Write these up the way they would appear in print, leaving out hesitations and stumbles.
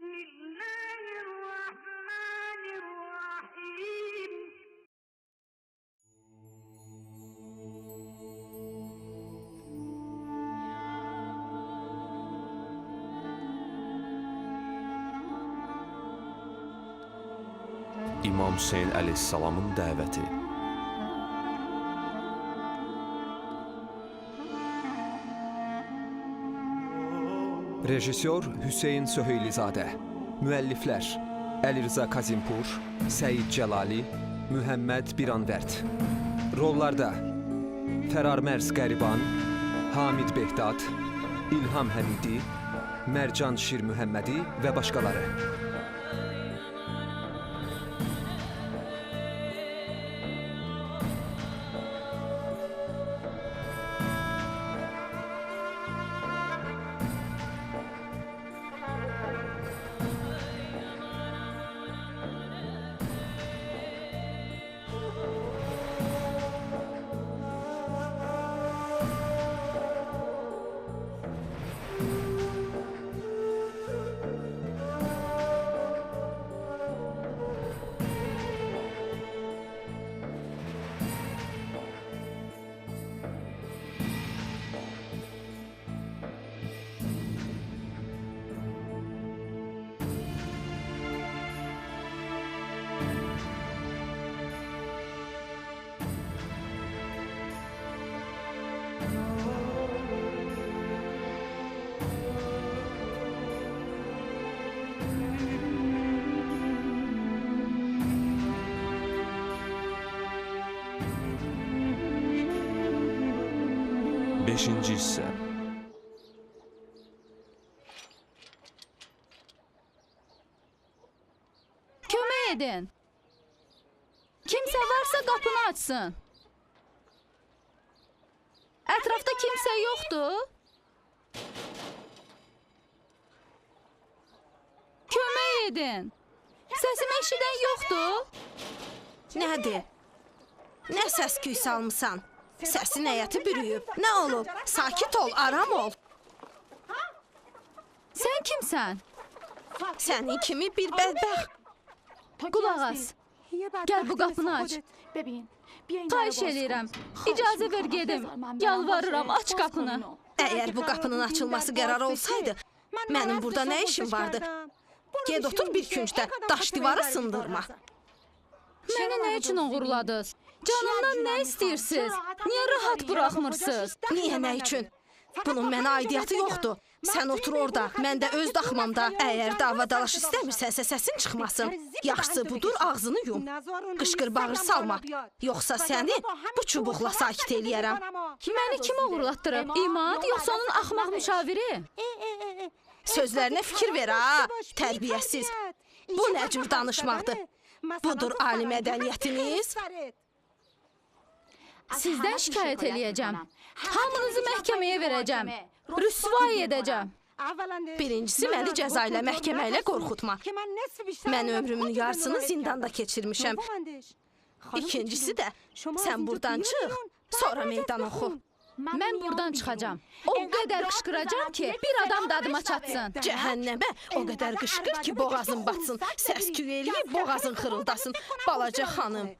İmam Hüseyn əleyhissalamın dəvəti. Rejissor Hüseyn Söheylizadə. Müəlliflər Əlirza Kazimpur, Səid Cəlali, Mühəmməd Biranvərd. Rollarda Fərarmərz Qəriban, Hamid Behdad, İlham Həmidi, Mərcan Şirmühəmmədi və başqaları. Beşinci hissə. Kömək edin. Kimsə varsa qapını açsın. Ətrafda kimsə yoxdur. Kömək edin. Səsimi eşidən yoxdur. Nədir? Nə səs-küy salmısan? Səsin həyəti bürüyüb. Nə olub? Sakit ol, aram ol. Sən kimsən? Sənin kimi bir bədbəxt. Qulaq as. Gəl bu qapını aç. Xahiş eləyirəm. İcazə ver gedim. Yalvarıram, aç qapını. Əgər bu qapının açılması qərarı olsaydı, mənim burada nə işim vardı? Ged otur bir küncdə, daş divarı sındırma. Məni nə üçün oğurladınız? Canımdan nə istəyirsiniz? Niyə rahat buraxmırsınız? Niyə, nə üçün? Bunun mənə aidiyyatı yoxdur. Sən otur orada, mən də öz daxmamda. Əgər dava dalaş istəmirsənsə səsin çıxmasın. Yaxşısı budur, ağzını yum. Qışqır bağır salma. Yoxsa səni bu çubuqla sakit eləyərəm. Məni kim oğurlatdırıb? İmad, yoxsa onun axmaq müşaviri? Sözlərinə fikir ver ha, tərbiyəsiz. Bu nə cür danışmaqdır? Budur ali mədəniyyətiniz. Sizdən şikayət eləyəcəm. Hamınızı məhkəməyə verəcəm. Rüsvay edəcəm. Birincisi, məni cəza ilə, məhkəmə ilə qorxutma. Mən ömrümün yarısını zindanda keçirmişəm. İkincisi də, sən buradan çıx, sonra meydan oxu. Mən buradan çıxacam. O qədər qışqıracam ki, bir adam dadıma çatsın. Cəhənnəmə o qədər qışqır ki, boğazın batsın. Səs-küy eləyib boğazın xırıldasın. Balaca xanım.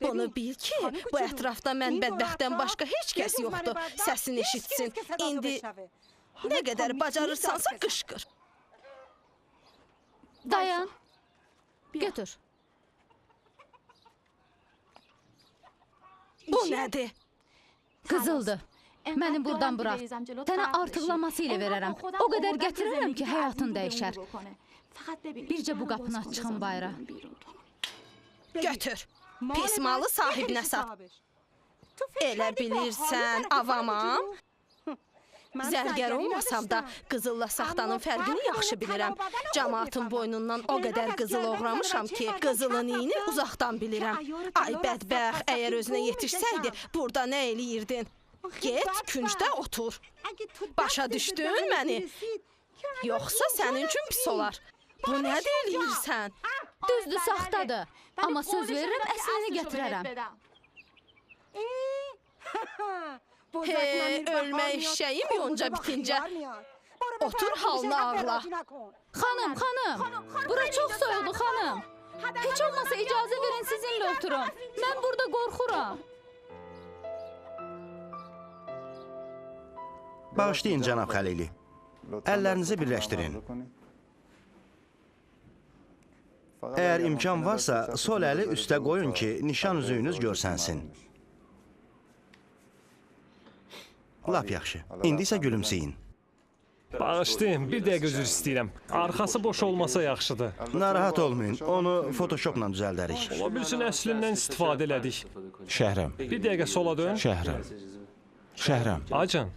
Bunu bil ki, bu ətrafda mən bədbəxtdən başqa heç kəs yoxdur. Səsini eşitsin. İndi nə qədər bacarırsansa qışqır. Dayan. Götür. Bu nədir? Qızıldır. Məni buradan burax. Sənə artıqlaması ilə verərəm. O qədər gətirərəm ki, həyatın dəyişər. Bircə bu qapını aç, çıxın bayıra. Götür. Pis malı sahibinə sat. Elə bilirsən, avamam. Zərgər olmasam da qızılla saxtanın fərqini yaxşı bilirəm. Camaatın boynundan o qədər qızıl oğramışam ki, qızılın iyini uzaqdan bilirəm. Ay bədbəxt, əgər özünə yetişsəydi, burada nə eləyirdin? Get, küncdə otur. Başa düşdün məni? Yoxsa sənin üçün pis olar. Bu nə eləyirsən? Düzdür, saxtadır. Amma söz verirəm, əslini gətirərəm. Hey, ölmək eşşəyim yonca bitincə. Otur halını ağla. Xanım, xanım, bura çox soyuqdur xanım. Heç olmasa icazə verin sizinlə oturum. Mən burada qorxuram. Bağışlayın cənab Xəlili. Əllərinizi birləşdirin. Əgər imkan varsa, sol əli üstə qoyun ki, nişan üzüyünüz görsənsin. Lap yaxşı. İndi isə gülümsəyin. Bağışlayın, bir dəqiqə üzr istəyirəm. Arxası boş olmasa yaxşıdır. Narahat olmayın, onu Photoshopla düzəldərik. Ola bilsin əslindən istifadə elədik. Şəhram. Bir dəqiqə sola dön. Şəhram. Şəhram. Acan.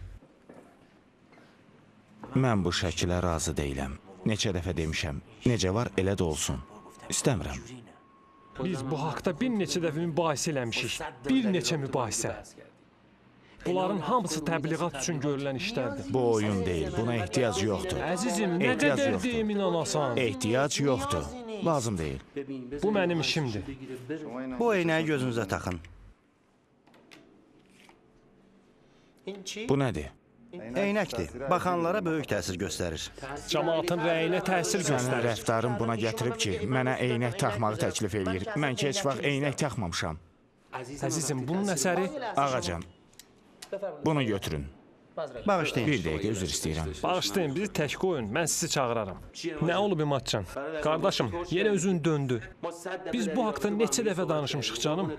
Mən bu şəkilə razı deyiləm. Neçə dəfə demişəm, necə var elə də olsun. İstəmirəm. Biz bu haqda bir neçə dəfə mübahisə eləmişik. Bir neçə mübahisə. Bunların hamısı təbliğat üçün görülən işlərdir. Bu oyun deyil, buna ehtiyac yoxdur. Əzizim, nə qədər deyim inanasan? Ehtiyac yoxdur, lazım deyil. Bu mənim işimdir. Bu eynəyi gözünüzə taxın. Bu nədir? Eynəkdir. Baxanlara böyük təsir göstərir. Cəmaatın rəyinə təsir göstərir. Sənin rəftarın buna gətirib ki, mənə eynək taxmağı təklif eləyir. Mən ki, heç vaxt eynək taxmamışam. Əzizim, bunun əsəri... Ağacan, bunu götürün. Bağışlayın. Bir dəqiqə, üzr istəyirəm. Bağışlayın, bizi tək qoyun, mən sizi çağıraram. Nə olub İmadcan? Qardaşım, yenə üzün döndü. Biz bu haqda neçə dəfə danışmışıq canım.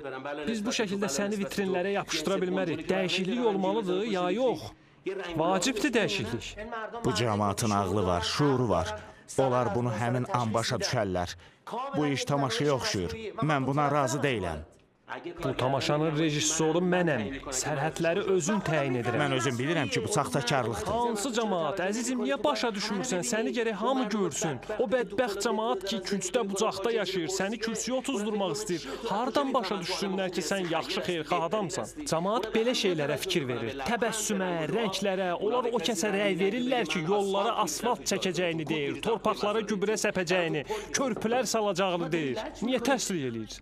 Biz bu şəkildə səni vitrinlərə yapışdıra bilmərik. Dəyişiklik olmalıdır, ya yox. Vacibdir dəyişiklik. Bu cəmaatın ağlı var, şuuru var. Onlar bunu həmin an başa düşərlər. Bu iş tamaşaya oxşuyur. Mən buna razı deyiləm. Bu tamaşanın rejissoru mənəm. Sərhədləri özüm təyin edirəm. Mən özüm bilirəm ki, bu saxtakarlıqdır. Hansı cəmaat? Əzizim, niyə başa düşmürsən? Səni gərək hamı görsün. O bədbəxt cəmaat ki, küncdə bucaqda yaşayır, səni kürsüyə otuzdurmaq istəyir. Hardan başa düşsünlər ki, sən yaxşı xeyirxah adamsan? Cəmaat belə şeylərə fikir verir. Təbəssümə, rənglərə, onlar o kəsə rəy verirlər ki, yollara asfalt çəkəcəyini deyir, torpaqlara gübrə səpəcəyini, körpülər salacağını deyir. Niyə təsdiq eləyir?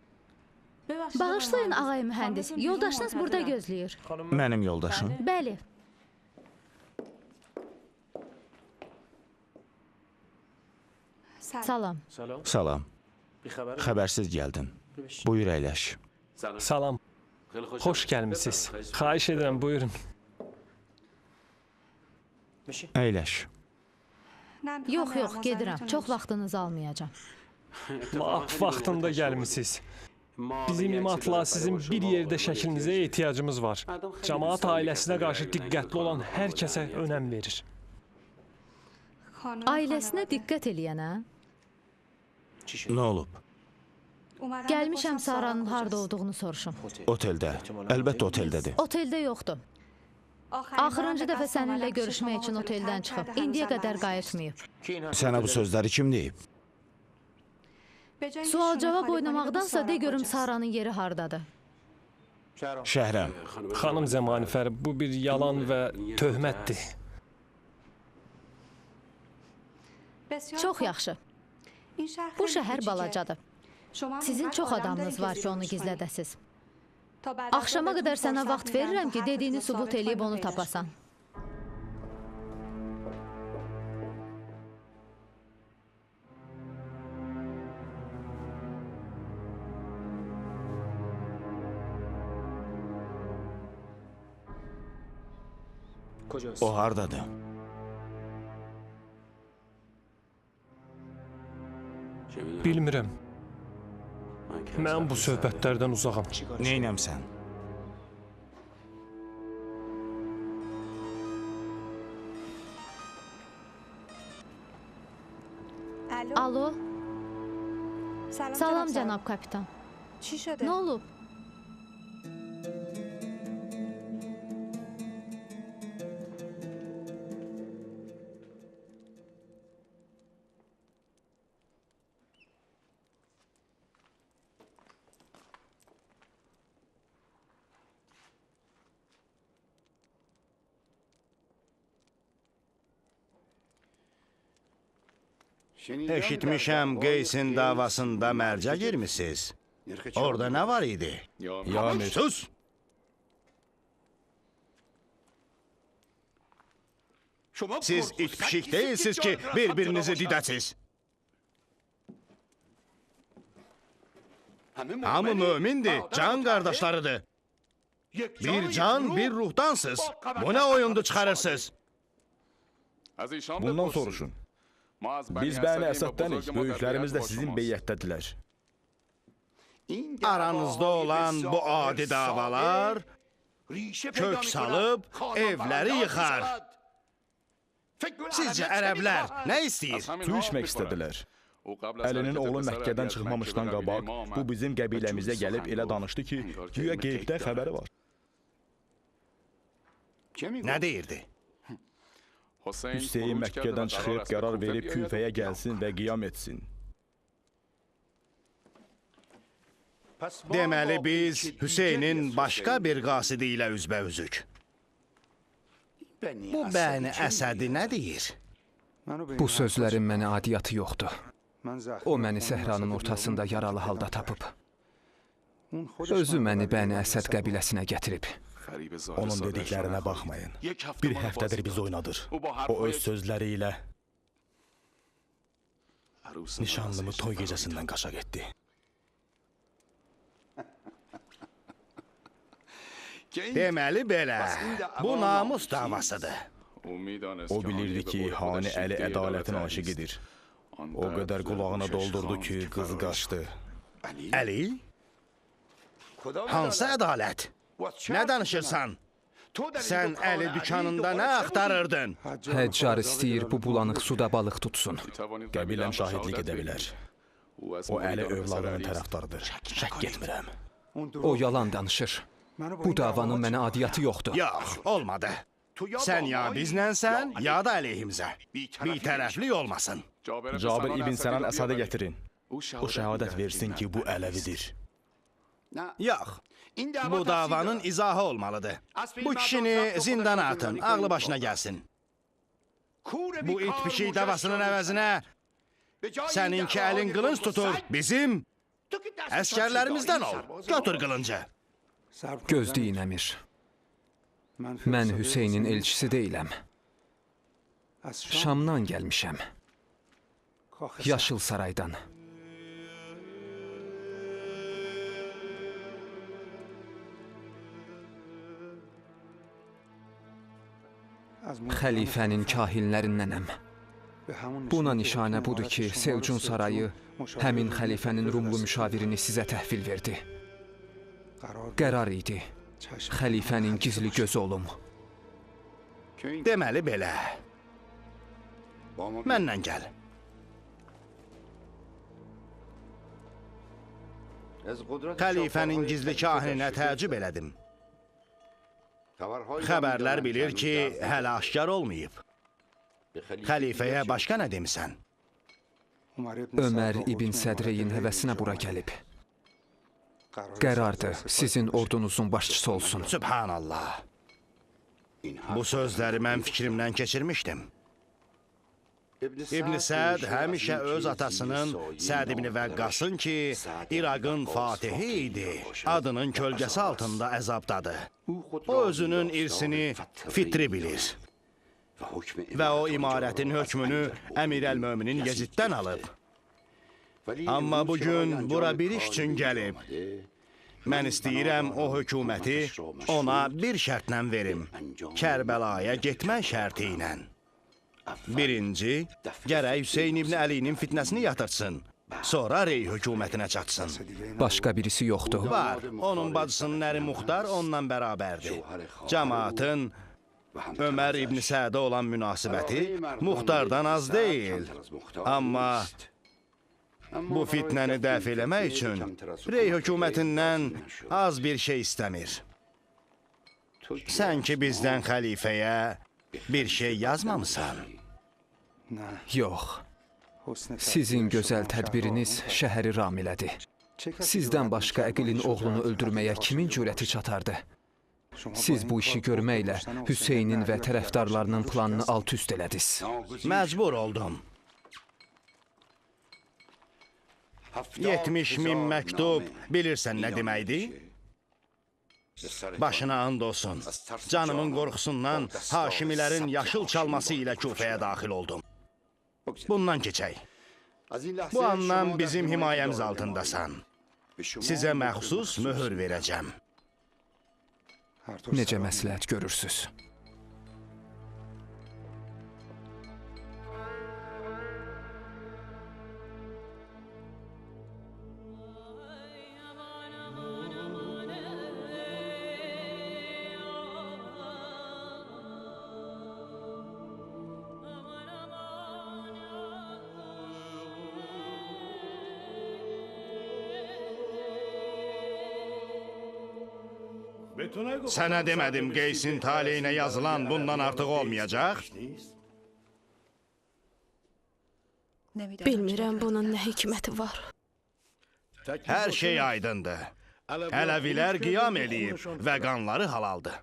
Bağışlayın ağay mühəndis, yoldaşınız burada gözləyir. Mənim yoldaşım? Bəli. Salam. Salam. Xəbərsiz gəldin. Buyur əyləş. Salam. Xoş gəlmisiniz. Xahiş edirəm, buyurun. Əyləş. Yox, yox, gedirəm. Çox vaxtınızı almayacağam. Lap vaxtında gəlmisiniz. Bizim İmadla sizin bir yerdə şəklinizə ehtiyacımız var. Cəmaat ailəsinə qarşı diqqətli olan hər kəsə önəm verir. Ailəsinə diqqət eləyənə? Nə olub? Gəlmişəm Saranın harda olduğunu soruşum. Oteldə. Əlbəttə oteldədir. Oteldə yoxdur. Axırıncı dəfə səninlə görüşmək üçün oteldən çıxıb. İndiyə qədər qayıtmayıb. Sənə bu sözləri kim deyib? Sual-cavab oynamaqdansa de görüm Saranın yeri hardadır. Şəhrəm. Xanım Zəmanifər, bu bir yalan və töhmətdir. Çox yaxşı. Bu şəhər balacadır. Sizin çox adamınız var ki, onu gizlədəsiz. Axşama qədər sənə vaxt verirəm ki, dediyini sübut eləyib onu tapasan. O hardadır? Bilmirəm. Mən bu söhbətlərdən uzağam. Neynəmsən? Alo. Salam cənab kapitan. Nə olub? Eşitmişəm, Qeysin davasında mərcə girmişsiniz. Orada nə var idi? Ya Sus! Siz it pişik deyilsiniz ki, bir-birinizi didəsiz. Hamı mömindir, can qardaşlarıdır. Bir can, bir ruhdansız. Bu nə oyundu çıxarırsınız? Bundan soruşun. Biz Bəni Əsəddənik, böyüklərimiz də sizin beyyətdədirlər. Aranızda olan bu adi davalar kök salıb evləri yıxar. Sizcə ərəblər nə istəyir? Su içmək istədilər. Əlinin oğlu Məkkədən çıxmamışdan qabaq bu bizim qəbiləmizə gəlib elə danışdı ki, güya qeybdə xəbəri var. Nə deyirdi? Hüseyin Məkkədən çıxıb qərar verib Küfəyə gəlsin və qiyam etsin. Deməli biz Hüseynin başqa bir qasidi ilə üzbəüzük. Bu Bəni Əsədi nə deyir? Bu sözlərin mənə adiyyatı yoxdur. O məni səhranın ortasında yaralı halda tapıb. Özü məni Bəni Əsəd qəbiləsinə gətirib. Onun dediklərinə baxmayın. Bir həftədir bizi oynadır. O öz sözləri ilə nişanlımı toy gecəsindən qaçaq etdi. Deməli belə, bu namus davasıdır. O bilirdi ki, Hani Əli ədalətin aşiqidir. O qədər qulağına doldurdu ki, qız qaçdı. Əli? Hansı ədalət? Nə danışırsan? Sən Əli dükanında nə axtarırdın? Həccar istəyir bu bulanıq suda balıq tutsun. Qəbiləm şahidlik edə bilər. O Əli övladının tərəfdarıdır. Şəkk etmirəm. O yalan danışır. Bu davanın mənə adiyyatı yoxdur. Yox, olmadı. Sən ya bizlənsən, ya da əleyhimizə. Bir tərəflik olmasın. Cabir ibn Sənan Əsədə gətirin. O şəhadət versin ki, bu ələvidir. Yox, bu davanın izahı olmalıdır. Bu kişini zindana atın, ağlı başına gəlsin. Bu it pişik davasının əvəzinə səninki əlin qılınc tutur, bizim əskərlərimizdən ol. Götür qılıncı. Gözləyin əmir. Mən Hüseynin elçisi deyiləm. Şamdan gəlmişəm. Yaşıl saraydan. Xəlifənin kahinlərindənəm. Buna nişanə budur ki, Selcun sarayı həmin xəlifənin Rumlu müşavirini sizə təhvil verdi. Qərar idi, xəlifənin gizli gözü olum. Deməli belə. Mənlə gəl. Xəlifənin gizli kahininə təəccüb elədim. Xəbərlər bilir ki, hələ aşkar olmayıb. Xəlifəyə başqa nə demisən? Ömər ibn Sədreyin həvəsinə bura gəlib. Qərardır, sizin ordunuzun başçısı olsun. Sübhanallah. Bu sözləri mən fikrimdən keçirmişdim. İbn Səd həmişə öz atasının Səd ibn Vəqqasın ki, İraqın fatihi idi, adının kölgəsi altında əzabdadır. O özünün irsini fitri bilir və o imarətin hökmünü Əmir əl-Möminin Yeziddən alıb. Amma bugün bura bir iş üçün gəlib. Mən istəyirəm o hökuməti ona bir şərtlə verim, Kərbəlaya getmək şərti ilə. Birinci, gərək Hüseyn ibn Əlinin fitnəsini yatırsın, sonra Rey hökumətinə çatsın. Başqa birisi yoxdur. Var, onun bacısının əri Muxtar onunla bərabərdir. Cəmaatın Ömər ibn Sədə olan münasibəti Muxtardan az deyil. Amma bu fitnəni dəf eləmək üçün Rey hökumətindən az bir şey istəmir. Sən ki bizdən xəlifəyə bir şey yazmamısan? Yox. Sizin gözəl tədbiriniz şəhəri ram elədi. Sizdən başqa Əqilin oğlunu öldürməyə kimin cürəti çatardı? Siz bu işi görməklə Hüseynin və tərəfdarlarının planını alt-üst elədiniz. Məcbur oldum. 70.000 məktub bilirsən nə deməkdir? Başına and olsun. Canımın qorxusundan Haşimilərin yaşıl çalması ilə Kufəyə daxil oldum. Bundan keçək. Bu andan bizim himayəmiz altındasan. Sizə məxsus möhür verəcəm. Necə məsləhət görürsünüz? Sənə demədim Qeysin taleyinə yazılan bundan artıq olmayacaq? Bilmirəm bunun nə hikməti var. Hər şey aydındır. Ələvilər qiyam eləyib və qanları halaldır.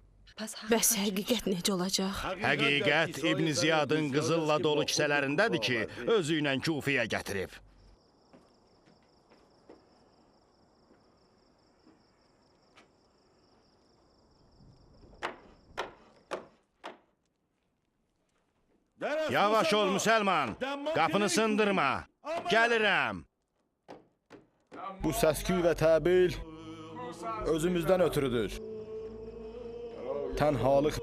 Bəs həqiqət necə olacaq? Həqiqət İbn Ziyadın qızılla dolu kisələrindədir ki, özü ilə Kufiyə gətirib. Yavaş ol müsəlman, qapını sındırma. Gəlirəm. Bu səsküy və təbil özümüzdən ötürüdür. Tənhalıq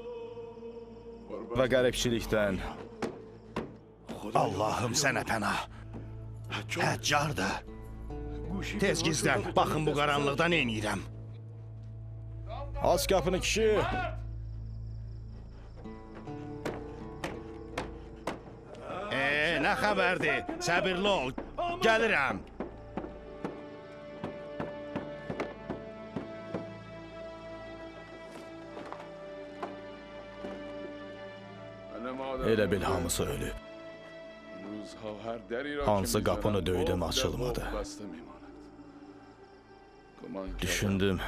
və qəribçilikdən. Allahım sənə pənah. Həccardır. Tez gizlən, baxın bu qaranlıqda neyniyirəm. Aç qapını kişi. Nə xəbərdir? Səbirli ol. Gəlirəm. Elə bil hamısı ölüb. Hansı qapını döydüm açılmadı. Düşündüm,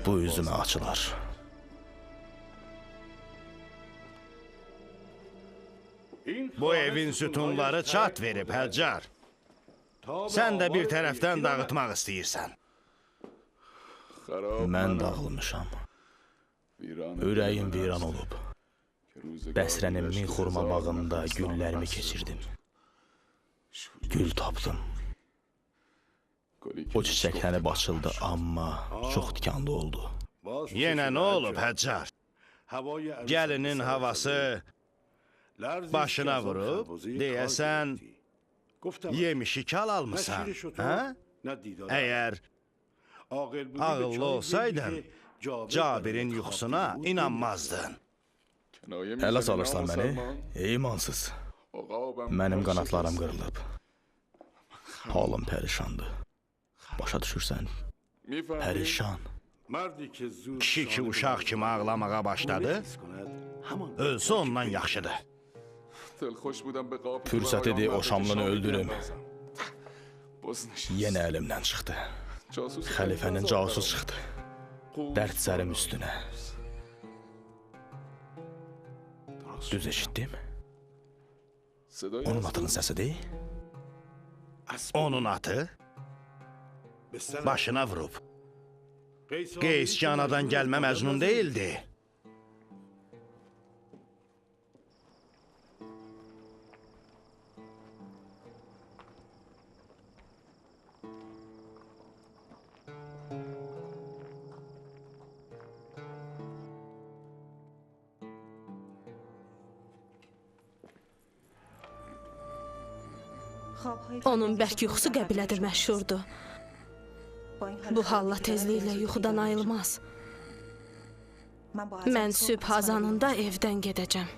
bu üzümə açılar. Bu evin sütunları çat verib, Həccar. Sən də bir tərəfdən dağıtmaq istəyirsən. Mən dağılmışam. Ürəyim viran olub. Bəsrənin min xurma bağında günlərimi keçirdim. Gül tapdım. O çiçəklənib açıldı, amma çox tikanlı oldu. Yenə nə olub, Həccar? Gəlinin havası başına vurub, deyəsən, yemişi kal almısan, hə? Əgər ağıllı olsaydın, Cabirin yuxusuna inanmazdın. Ələ salırsan məni, imansız. Mənim qanatlarım qırılıb. Halım pərişandır. Başa düşürsən, pərişan. Kişi ki, uşaq kimi ağlamağa başladı, ölsə ondan yaxşıdır. Fürsət idi o Şamlını öldürüm. Yenə əlimdən çıxdı. Xəlifənin casus çıxdı. Dərd sərim üstünə. Düz eşitdim. Onun atının səsidir. Onun atı başına vurub. Qeys ki, anadan gəlmə məcnun deyildi. Onun bərk yuxusu qəbilədə məşhurdur. Bu halla tezliklə yuxudan ayılmaz. Mən sübh azanında evdən gedəcəm.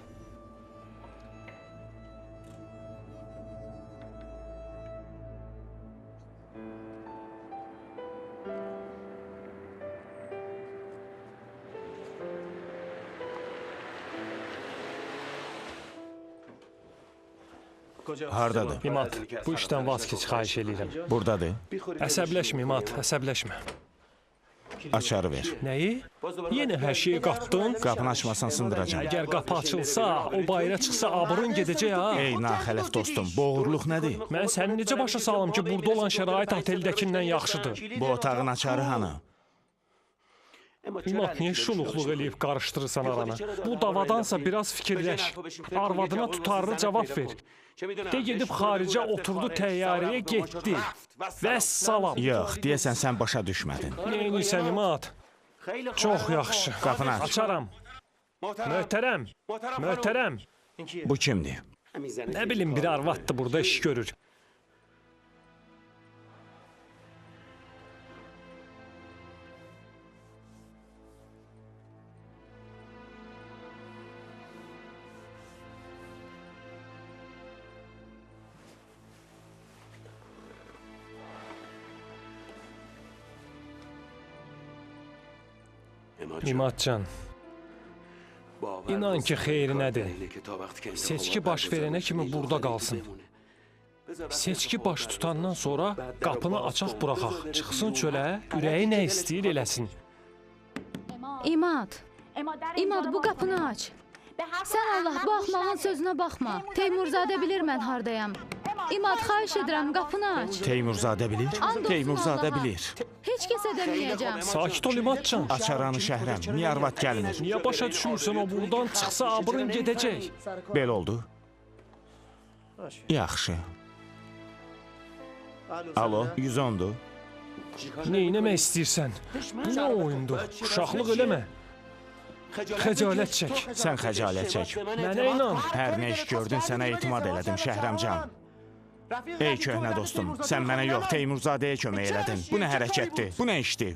Hardadır? İmad, bu işdən vazkeç, xahiş eləyirəm. Buradadır. Əsəbləşmə İmad, əsəbləşmə. Açarı ver. Nəyi? Yenə hər şeyi qatdın. Qapını açmasan sındıracam. Əgər qapı açılsa, o bayıra çıxsa abrın gedəcək ha. Ey naxələf dostum, bu oğurluq nədir? Mən səni necə başa salım ki, burada olan şərait oteldəkindən yaxşıdır? Bu otağın açarı hanı? İmad, niyə şuluqluq eləyib qarışdırırsan aranı? Bu davadansa biraz fikirləş. Arvadına tutarlı cavab ver. De gedib xaricə oturdu təyyarəyə getdi. Vəssalam. Yox, deyəsən sən başa düşmədin. Neynirsən İmad? Çox yaxşı. Qapını aç. Açaram. Möhtərəm. Möhtərəm. Bu kimdir? Nə bilim, bir arvaddır burada iş görür. İmadcan, inan ki, xeyrinədir. Seçki baş verənə kimi burada qalsın. Seçki baş tutandan sonra qapını açaq buraxaq. Çıxsın çölə, ürəyi nə istəyir eləsin. İmad, İmad, bu qapını aç. Sən Allah, bu axmağın sözünə baxma. Teymurzadə bilir mən hardayam. İmad, xahiş edirəm, qapını aç. Teymurzadə bilir? Teymurzadə bilir. Heç kəsə deməyəcəm. Sakit ol İmadcan. Aç aranı Şəhrəm, niyə arvad gəlmir? Niyə başa düşmürsən, o buradan çıxsa abrın gedəcək. Belə oldu. Yaxşı. Alo, 110-dur. Neynəmək istəyirsən? Bu nə oyundur? Uşaqlıq eləmə. Xəcalət çək. Sən xəcalət çək. Mənə inan. Hər nə iş gördün, sənə etimad elədim Şəhrəmcan. Ey köhnə dostum, sən mənə yox, Teymurzadəyə kömək elədin. Bu nə hərəkətdir, bu nə işdir?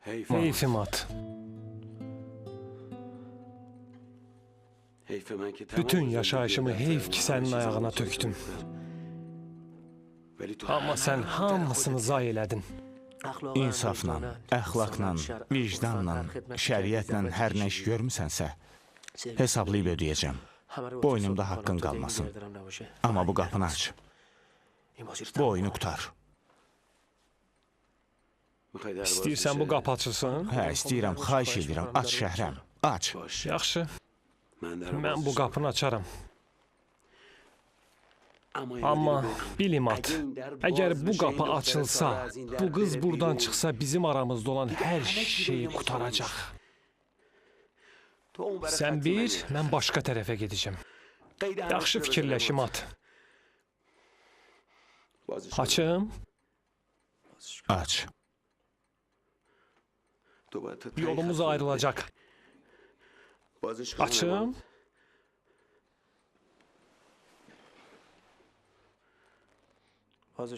Heyf İmad. Bütün yaşayışımı heyf ki sənin ayağına tökdüm. Amma sən hamısını zay elədin. İnsafla, əxlaqla, vicdanla, şəriətlə hər nə iş görmüsənsə, hesablayıb ödəyəcəm. Boynumda haqqın qalmasın. Amma bu qapını aç. Bu oyunu qurtar. İstəyirsən bu qapı açılsın? Hə, istəyirəm, xahiş edirəm. Aç Şəhrəm, aç. Yaxşı. Mən bu qapını açaram. Amma bil İmad, əgər bu qapı açılsa, bu qız buradan çıxsa bizim aramızda olan hər şeyi qurtaracaq. Sən bir, mən başqa tərəfə gedəcəm. Yaxşı fikirləş İmad. Açım. Aç. Yolumuz ayrılacaq. Açım.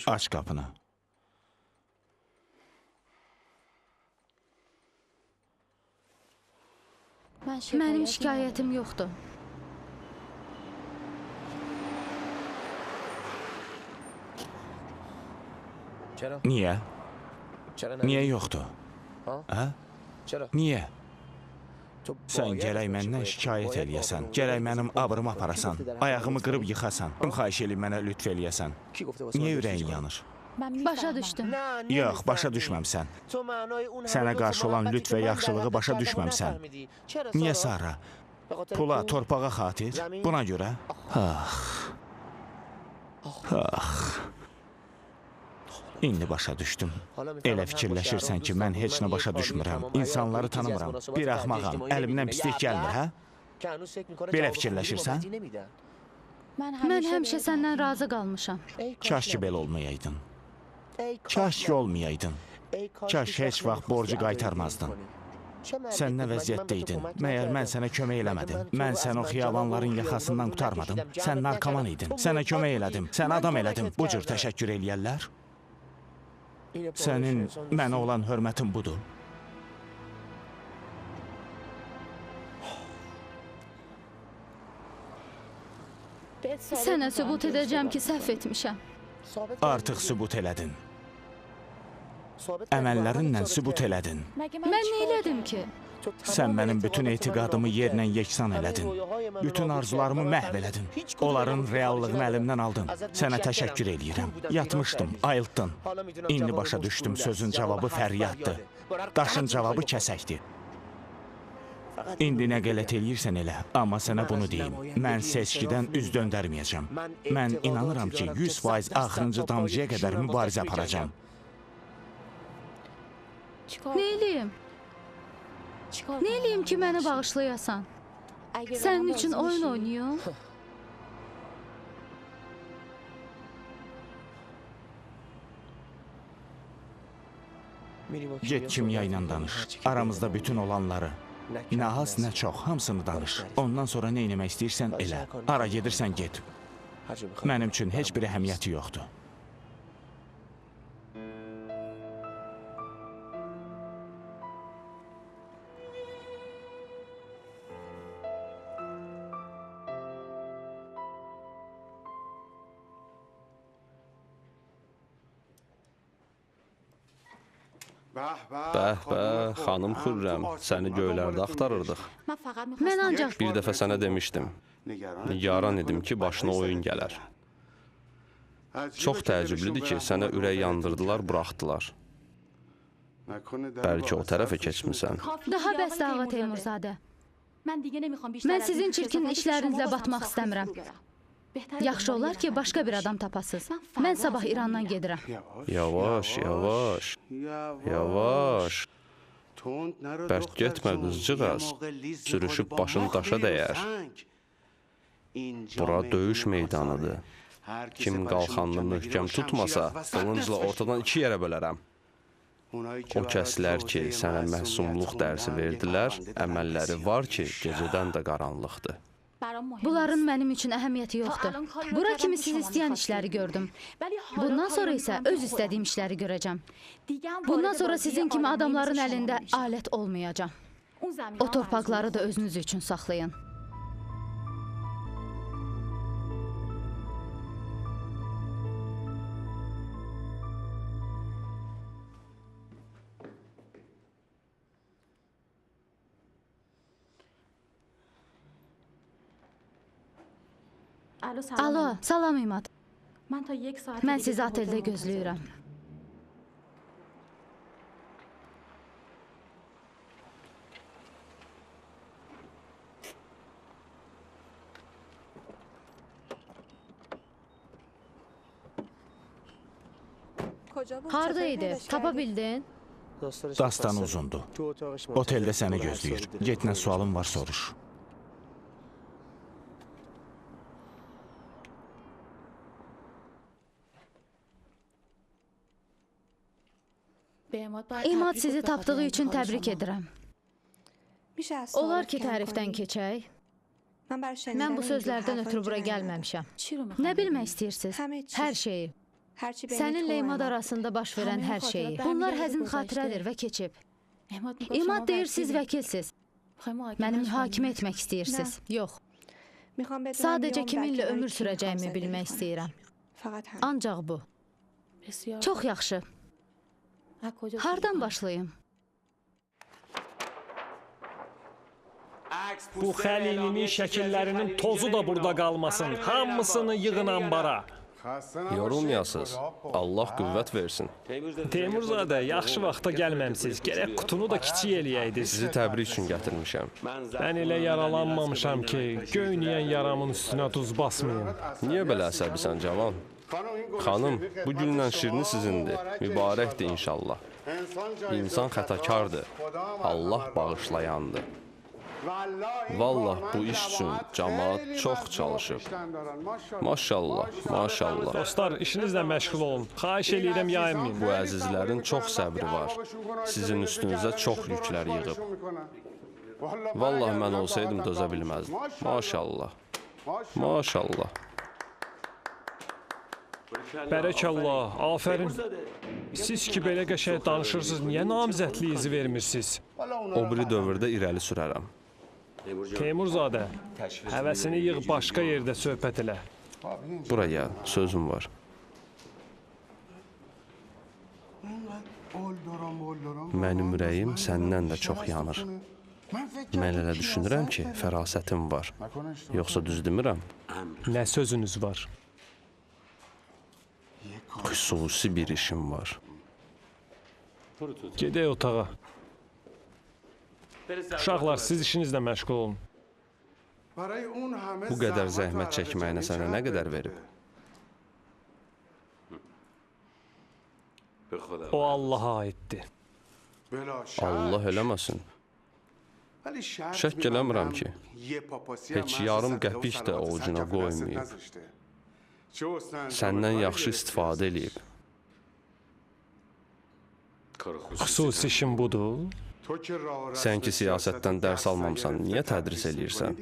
Aç qapını. Mənim şikayətim yoxdur. Niyə? Niyə yoxdur? Hə? Niyə? Sən gərək məndən şikayət eləyəsən, gərək mənim abrımı aparasan, ayağımı qırıb yıxasan, xahiş eləyib mənə lütf eləyəsən. Niyə ürəyin yanır? Başa düşdüm. Yox, başa düşməmsən. Sənə qarşı olan lütf və yaxşılığı başa düşməmsən. Niyə Sara? Pula, torpağa xatir? Buna görə? Ax. Ax. İndi başa düşdüm. Elə fikirləşirsən ki, mən heç nə başa düşmürəm, insanları tanımıram, bir axmağam, əlimdən pislik gəlmir, hə? Belə fikirləşirsən? Mən həmişə səndən razı qalmışam. Kaş ki, belə olmayaydın. Kaş ki, olmayaydın. Kaş heç vaxt borcu qaytarmazdın. Sən nə vəziyyətdə idin? Məyər mən sənə kömək eləmədim? Mən səni o xiyabanların yaxasından qurtarmadım. Sən narkoman idin. Sənə kömək elədim. Sən adam elədim. Bu cür təşəkkür eləyərlər. Sənin mənə olan hörmətin budur. Sənə sübut edəcəm ki, səhv etmişəm. Artıq sübut elədin. Əməllərinlə sübut elədin. Mən nə elədim ki? Sən mənim bütün etiqadımı yerlə yeksan elədin. Bütün arzularımı məhv elədin. Onların reallığını əlimdən aldın. Sənə təşəkkür eləyirəm. Yatmışdım, ayıltdın. İndi başa düşdüm, sözün cavabı fəryaddır. Daşın cavabı kəsəkdir. İndi nə qələt eləyirsən elə, amma sənə bunu deyim. Mən seçkidən üz döndərməyəcəm. Mən inanıram ki, 100% axırıncı damcıya qədər mübarizə aparacam. Nə eləyim? Nə eləyim ki, məni bağışlayasan? Sənin üçün oyun oynayım? Get Kimya ilə danış. Aramızda bütün olanları. Nə az, nə çox, hamısını danış. Ondan sonra nə eləmək istəyirsən elə. Hara gedirsən, get. Mənim üçün heç bir əhəmiyyəti yoxdur. Bəh, bəh, xanım Xürrəm, səni göylərdə axtarırdıq. Mən ancaq... Bir dəfə sənə demişdim, nigaran idim ki, başına oyun gələr. Çox təəccüblüdür ki, sənə ürək yandırdılar, buraxdılar. Bəlkə o tərəfə keçmisən. Daha bəsdir ağa Teymurzadə. Mən sizin çirkin işlərinizlə batmaq istəmirəm. Yaxşı olar ki, başqa bir adam tapasız. Mən sabah İrandan gedirəm. Yavaş, yavaş, yavaş. Bərk getmə qızcığaz. Sürüşüb başın daşa dəyər. Bura döyüş meydanıdır. Kim qalxanını möhkəm tutmasa, qılıncla ortadan iki yerə bölərəm. O kəslər ki, sənə məsumluq dərsi verdilər, əməlləri var ki, gecədən də qaranlıqdır. Bunların mənim üçün əhəmiyyəti yoxdur. Bura kimi siz istəyən işləri gördüm. Bundan sonra isə öz istədiyim işləri görəcəm. Bundan sonra sizin kimi adamların əlində alət olmayacam. O torpaqları da özünüz üçün saxlayın. Alo, salam İmad. Mən sizi oteldə gözləyirəm. Harada idi? Tapa bildin? Dastan uzundur. Oteldə səni gözləyir. Get, nə sualın var, soruş. İmad sizi tapdığı üçün təbrik edirəm. Olar ki, tərifdən keçək. Mən bu sözlərdən ötürü bura gəlməmişəm. Nə bilmək istəyirsiniz? Hər şeyi. Səninlə İmad arasında baş verən hər şeyi. Bunlar həzin xatirədir və keçib. İmad deyir, siz vəkilsiz. Məni mühakimə etmək istəyirsiniz. Yox. Sadəcə kiminlə ömür sürəcəyimi bilmək istəyirəm. Ancaq bu. Çox yaxşı. Hardan başlayım? Bu Xəlilinin şəkillərinin tozu da burada qalmasın. Hamısını yığın ambara. Yorulmayasız. Allah qüvvət versin. Teymurzadə, yaxşı vaxta gəlməmsiz. Gərək qutunu da kiçik eləyəydiniz. Sizi təbrik üçün gətirmişəm. Mən elə yaralanmamışam ki, göynəyən yaramın üstünə duz basmayın. Niyə belə əsəbisən, cavan? Xanım, bu günlə şirini sizindir. Mübarəkdir inşallah. İnsan xətakardır. Allah bağışlayandır. Vallah bu iş üçün camaat çox çalışıb. Maşallah, maşallah. Dostlar, işinizlə məşğul olun. Xahiş eləyirəm, yayınmayın. Bu əzizlərin çox səbri var. Sizin üstünüzə çox yüklər yığıb. Vallah mən olsaydım dözə bilməzdim. Maşallah, maşallah. Bərəkallah, afərin. Siz ki, belə qəşəng danışırsınız, niyə namizədliyinizi vermirsiniz? O biri dövrdə irəli sürərəm. Teymurzadə, həvəsini yığ başqa yerdə söhbət elə. Bura gəl, sözüm var. Mənim ürəyim səndən də çox yanır. Mən elə düşünürəm ki, fərasətim var. Yoxsa düz demirəm? Nə sözünüz var? Xüsusi bir işim var. Gedək otağa. Uşaqlar, siz işinizlə məşğul olun. Bu qədər zəhmət çəkməyinə sənə nə qədər verib? O Allaha aiddir. Allah eləməsin. Şəkk eləmirəm ki, heç yarım qəpik də ovucuna qoymayıb. Səndən yaxşı istifadə eləyib. Xüsusi işin budur. Sən ki, siyasətdən dərs almamısan, niyə tədris eləyirsən?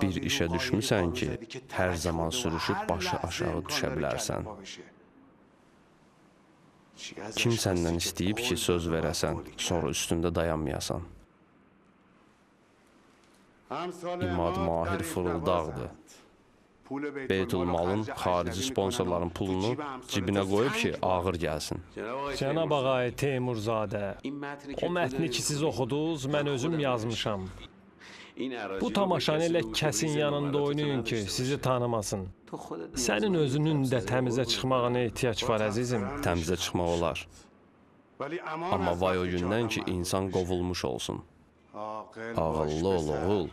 Bir işə düşmüsən ki, hər zaman sürüşüb başı aşağı düşə bilərsən. Kim səndən istəyib ki, söz verəsən, sonra üstündə dayanmayasan? İmad Mahir fırıldaqdır. Beytülmalın xarici sponsorların pulunu cibinə qoyub ki, ağır gəlsin. Cənab ağay Teymurzadə, o mətni ki siz oxudunuz, mən özüm yazmışam. Bu tamaşanı elə kəsin yanında oynayın ki, sizi tanımasın. Sənin özünün də təmizə çıxmağına ehtiyac var, əzizim. Təmizə çıxmaq olar. Amma vay o gündən ki, insan qovulmuş olsun. Ağıllı ol, oğul.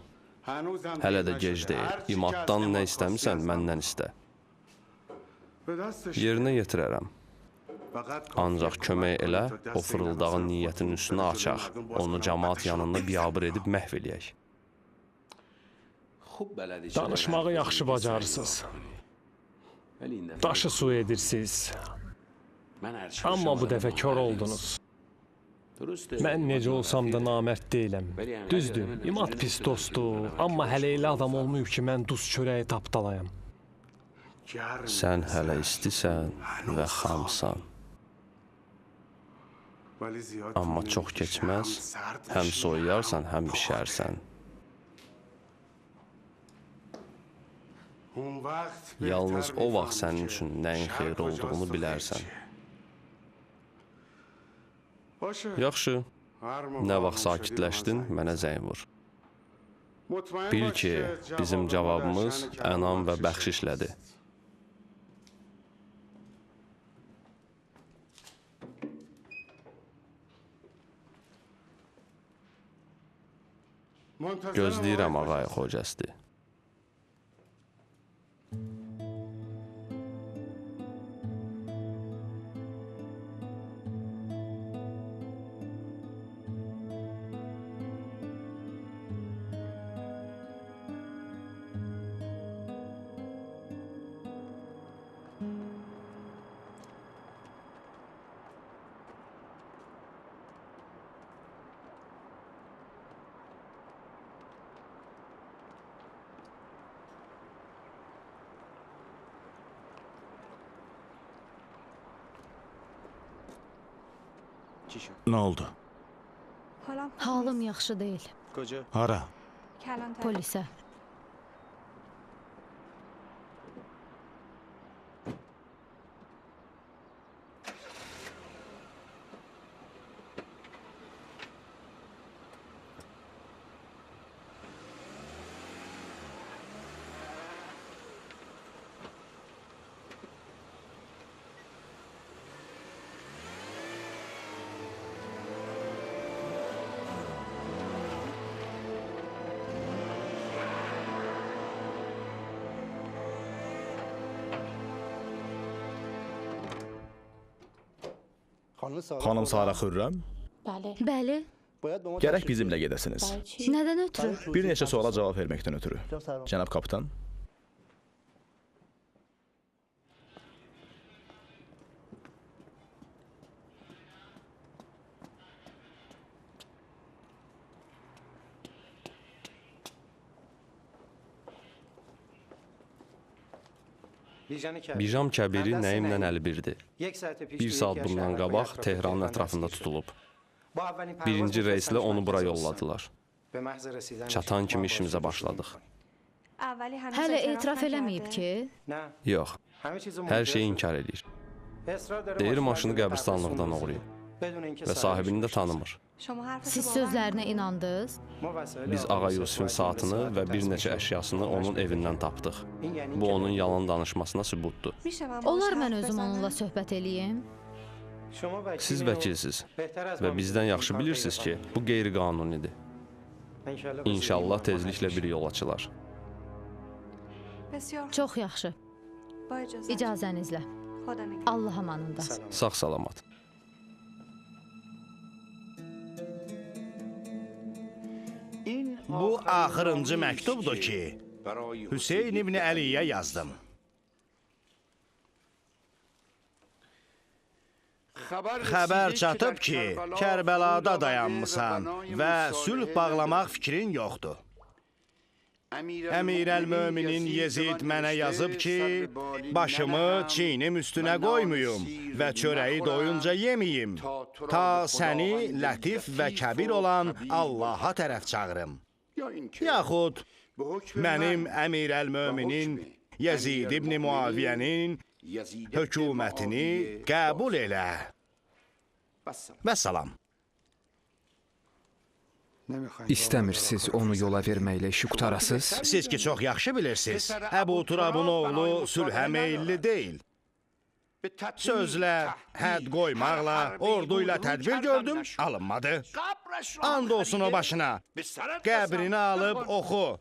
Hələ də gec deyil. İmaddan nə istəmirsən, məndən istə. Yerinə yetirərəm. Ancaq kömək elə, o fırıldağın niyyətinin üstünü açaq. Onu camaat yanında biabır edib məhv eləyək. Danışmağı yaxşı bacarırsınız. Daşı su edirsiniz. Amma bu dəfə kor oldunuz. Mən necə olsam da namərd deyiləm. Düzdür, İmad pis dostdur, amma hələ elə adam olmayıb ki, mən duz çörəyi tapdalayam. Sən hələ istisən və xamsan. Amma çox keçməz, həm soyuyarsan, həm bişərsən. Yalnız o vaxt sənin üçün nəyin xeyir olduğunu bilərsən. Yaxşı, nə vaxt sakitləşdin, mənə zəng vur. Bil ki, bizim cavabımız ənam və bəxşişlədir. Gözləyirəm ağay Xocəsti. Nə oldu? Halım yaxşı deyil. Hara? Polisə. Xanım Sara Xürrəm? Bəli. Gərək bizimlə gedəsiniz. Nədən ötürü? Bir neçə suala cavab verməkdən ötürü. Cənab kapitan. Bijam Kəbiri Nəimlə əlbirdir. Bir saat bundan qabaq Tehranın ətrafında tutulub. Birinci reyslə onu bura yolladılar. Çatan kimi işimizə başladıq. Hələ etiraf eləməyib ki? Yox, hər şeyi inkar eləyir. Deyir, maşını qəbristanlıqdan oğrayıb və sahibini də tanımır. Siz sözlərinə inandınız? Biz Ağa Yusifin saatını və bir neçə əşyasını onun evindən tapdıq. Bu, onun yalan danışmasına sübutdur. Olar mən özüm onunla söhbət eləyim? Siz vəkilsiz və bizdən yaxşı bilirsiniz ki, bu qeyri-qanunidir. İnşallah tezliklə bir yol açılar. Çox yaxşı. İcazənizlə. Allah amanında. Sağ salamat. Bu axırıncı məktubdur ki, Hüseyn ibn Əliyə yazdım. Xəbər çatıb ki, Kərbəlada dayanmısan və sülh bağlamaq fikrin yoxdur. Əmir-əl-Möminin Yezid mənə yazıb ki, başımı çiynim üstünə qoymayım və çörəyi doyunca yeməyim, ta səni lətif və kəbir olan Allaha tərəf çağırım. Yaxud mənim Əmir-əl-Möminin Yezid ibn Muaviyyənin hökumətini qəbul elə. Vəssalam. İstəmirsiz onu yola verməklə işi qutarasız? Siz ki, çox yaxşı bilirsiniz, Əbu Turabın oğlu sülhə meyilli deyil. Sözlə, hədd qoymaqla, ordu ilə tədbir gördüm, alınmadı. And olsun o başına, qəbrini alıb oxu.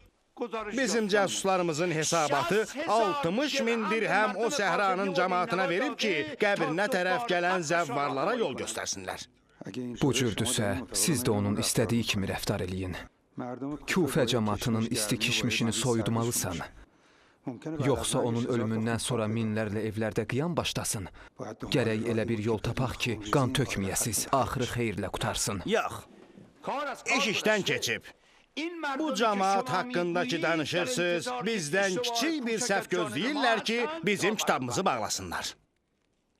Bizim cəsuslarımızın hesabatı 60 min dirhəm o səhranın cəmaatına verib ki, qəbrinə tərəf gələn zəvvarlara yol göstərsinlər. Bu cürdürsə, siz də onun istədiyi kimi rəftar eləyin. Kufə cəmaatının isti kişmişini soyudmalısan. Yoxsa onun ölümündən sonra minlərlə evlərdə qiyam başlasın. Gərək elə bir yol tapaq ki, qan tökməyəsiz, axırı xeyirlə qutarsın. Yox, iş işdən keçib. Bu cəmaat haqqında ki danışırsınız, bizdən kiçik bir səhv gözləyirlər ki, bizim kitabımızı bağlasınlar.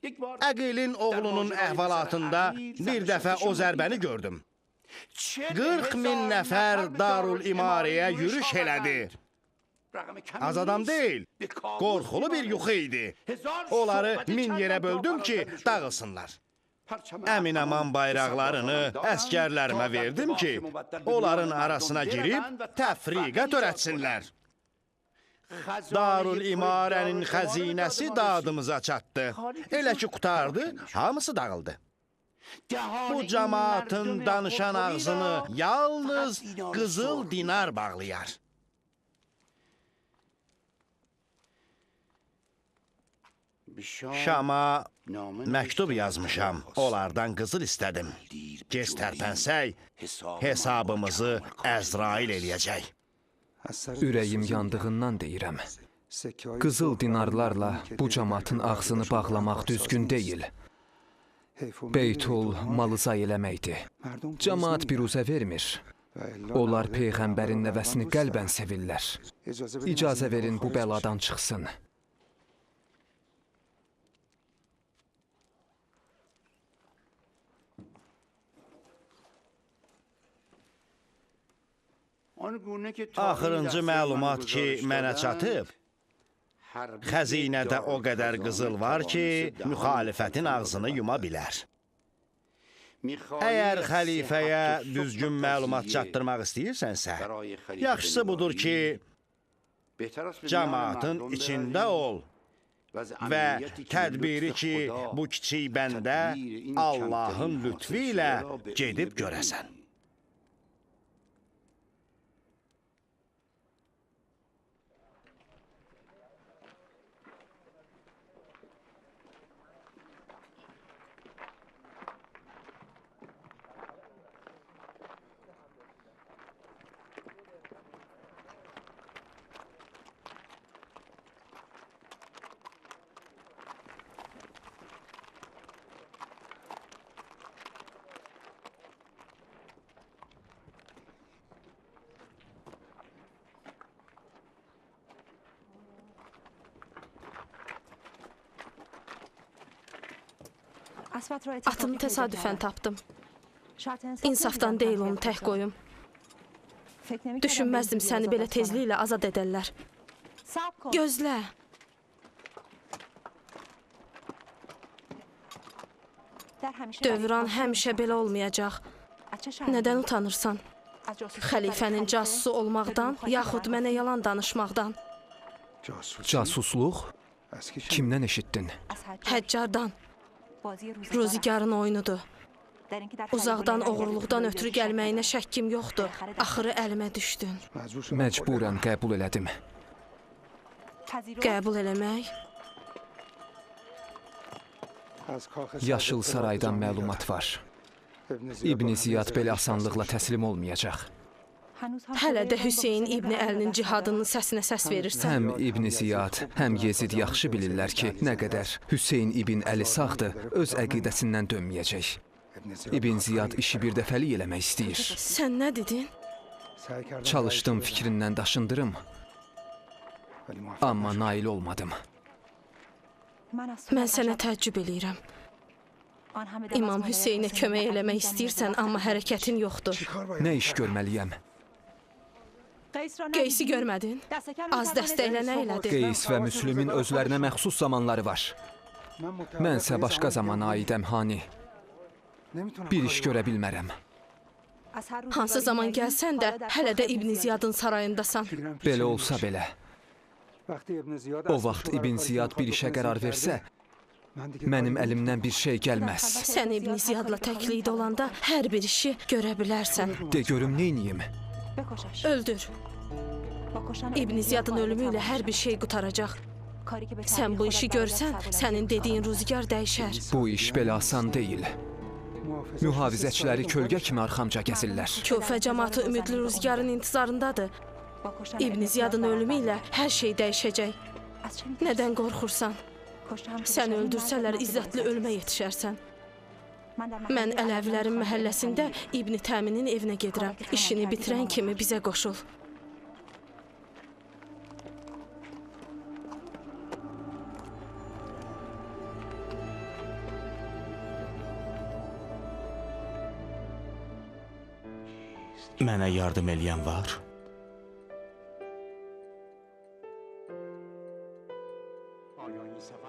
Əqilin oğlunun əhvalatında bir dəfə o zərbəni gördüm. 40 min nəfər Darül İmarəyə yürüş elədi. Az adam deyil, qorxulu bir yuxu idi. Onları 1000 yerə böldüm ki, dağılsınlar. Əmin-aman bayraqlarını əskərlərimə verdim ki, onların arasına girib təfriqə törətsinlər. Darül İmarənin xəzinəsi dadımıza çatdı. Elə ki qurtardı, hamısı dağıldı. Bu cəmaatın danışan ağzını yalnız qızıl dinar bağlayar. Şama məktub yazmışam, onlardan qızıl istədim. Gec tərpənsək, hesabımızı Əzrail eləyəcək. Ürəyim yandığından deyirəm. Qızıl dinarlarla bu cəmaatın ağzını bağlamaq düzgün deyil. Beytul malı zay eləməkdir. Cəmaat biruzə vermir. Onlar Peyğəmbərin nəvəsini qəlbən sevirlər. İcazə verin bu bəladan çıxsın. Axırıncı məlumat ki, mənə çatıb, xəzinədə o qədər qızıl var ki, müxalifətin ağzını yuma bilər. Əgər xəlifəyə düzgün məlumat çatdırmaq istəyirsənsə, yaxşısı budur ki, cəmaatın içində ol və tədbiri ki, bu kiçik bəndə Allahın lütfi ilə gedib görəsən. Atımı təsadüfən tapdım. İnsafdan deyil onu tək qoyum. Düşünməzdim səni belə tezliklə azad edərlər. Gözlə. Dövran həmişə belə olmayacaq. Nədən utanırsan? Xəlifənin casusu olmaqdan, yaxud mənə yalan danışmaqdan. Casusluq? Kimdən eşitdin? Həccardan. Ruzigarın oyunudur. Uzaqdan oğurluqdan ötürü gəlməyinə şəkkim yoxdur. Axırı əlimə düşdün. Məcburən qəbul elədim. Qəbul eləmək? Yaşıl saraydan məlumat var. İbn Ziyad belə asanlıqla təslim olmayacaq. Hələ də Hüseyin İbn Əlinin cihadının səsinə səs verirsən. Həm İbn Ziyad, həm Yezid yaxşı bilirlər ki, nə qədər Hüseyin İbn Əli sağdır, öz əqidəsindən dönməyəcək. İbn Ziyad işi bir dəfəlik eləmək istəyir. Sən nə dedin? Çalışdım fikrindən daşındırım, amma nail olmadım. Mən sənə təəccüb eləyirəm. İmam Hüseynə kömək eləmək istəyirsən, amma hərəkətin yoxdur. Nə iş görməliyəm? Qeysi görmədin? Az dəstəklə nə elədi? Qeys və Müslümin özlərinə məxsus zamanları var. Mənsə başqa zamana aidəm, Hani. Bir iş görə bilmərəm. Hansı zaman gəlsən də, hələ də İbn Ziyadın sarayındasan. Belə olsa belə. O vaxt İbn Ziyad bir işə qərar versə, mənim əlimdən bir şey gəlməz. Sən İbn Ziyadla təklikdə olanda hər bir işi görə bilərsən. De görüm, neyniyim? Öldür. İbn Ziyadın ölümü ilə hər bir şey qurtaracaq. Sən bu işi görsən, sənin dediyin ruzigar dəyişər. Bu iş belə asan deyil. Mühafizəçiləri kölgə kimi arxamca gəzirlər. Kufə cəmaatı ümidli ruzigarın intizarındadır. İbn Ziyadın ölümü ilə hər şey dəyişəcək. Nədən qorxursan? Səni öldürsələr, izzətli ölümə yetişərsən. Mən Ələvilərin məhəlləsində İbn Təminin evinə gedirəm. İşini bitirən kimi bizə qoşul. Mənə yardım eləyən var?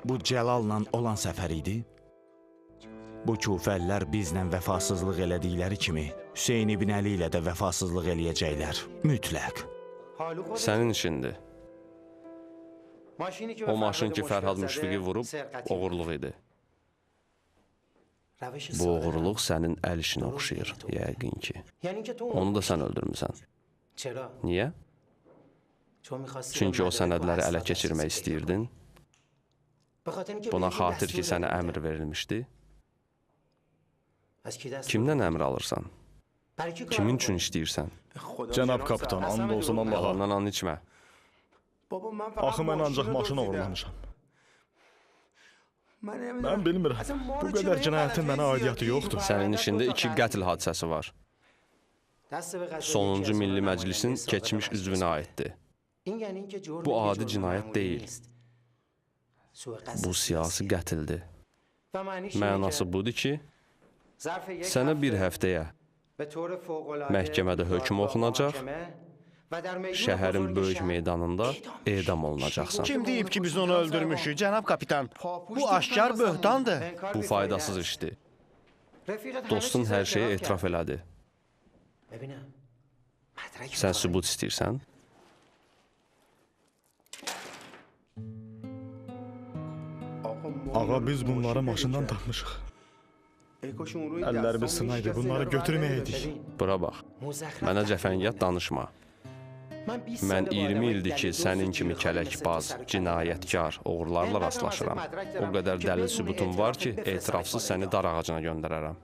Bu Cəlalla olan səfər idi. Bu Kufəllər bizlə vəfasızlıq elədikləri kimi Hüseyin İbn Əli ilə də vəfasızlıq eləyəcəklər. Mütləq. Sənin işindir. O maşın ki, Fərhad Müşfiqi vurub, oğurluq idi. Bu oğurluq sənin əl işinə oxşayır, yəqin ki. Onu da sən öldürmüsən. Niyə? Çünki o sənədləri ələ keçirmək istəyirdin. Buna xatir ki, sənə əmr verilmişdi. Kimdən əmr alırsan? Kimin üçün işləyirsən? Cənab kapitan, and olsun Allaha. Yalandan and içmə. Axı mən ancaq maşın oğurlamışam. Mən bilmirəm. Bu qədər cinayətin mənə aidiyyatı yoxdur. Sənin işində 2 qətl hadisəsi var. Sonuncu Milli Məclisin keçmiş üzvünə aiddir. Bu adi cinayət deyil. Bu siyasi qətildir. Mənası budur ki, sənə bir həftəyə məhkəmədə hökm oxunacaq, şəhərin böyük meydanında edam olunacaqsan. Kim deyib ki, biz onu öldürmüşük, cənab kapitan? Bu aşkar böhtandır. Bu faydasız işdir. Dostun hər şeyi etiraf elədi. Sən sübut istəyirsən? Ağa, biz bunları maşından tapmışıq. Əllərimiz sınaydı, bunları götürməyəydik. Bura bax, mənə cəfəngiyat danışma. Mən 20 ildir ki, sənin kimi kələkbaz, cinayətkar, oğrularla rastlaşıram. O qədər dəlil sübutum var ki, etirafsız səni dar ağacına göndərərəm.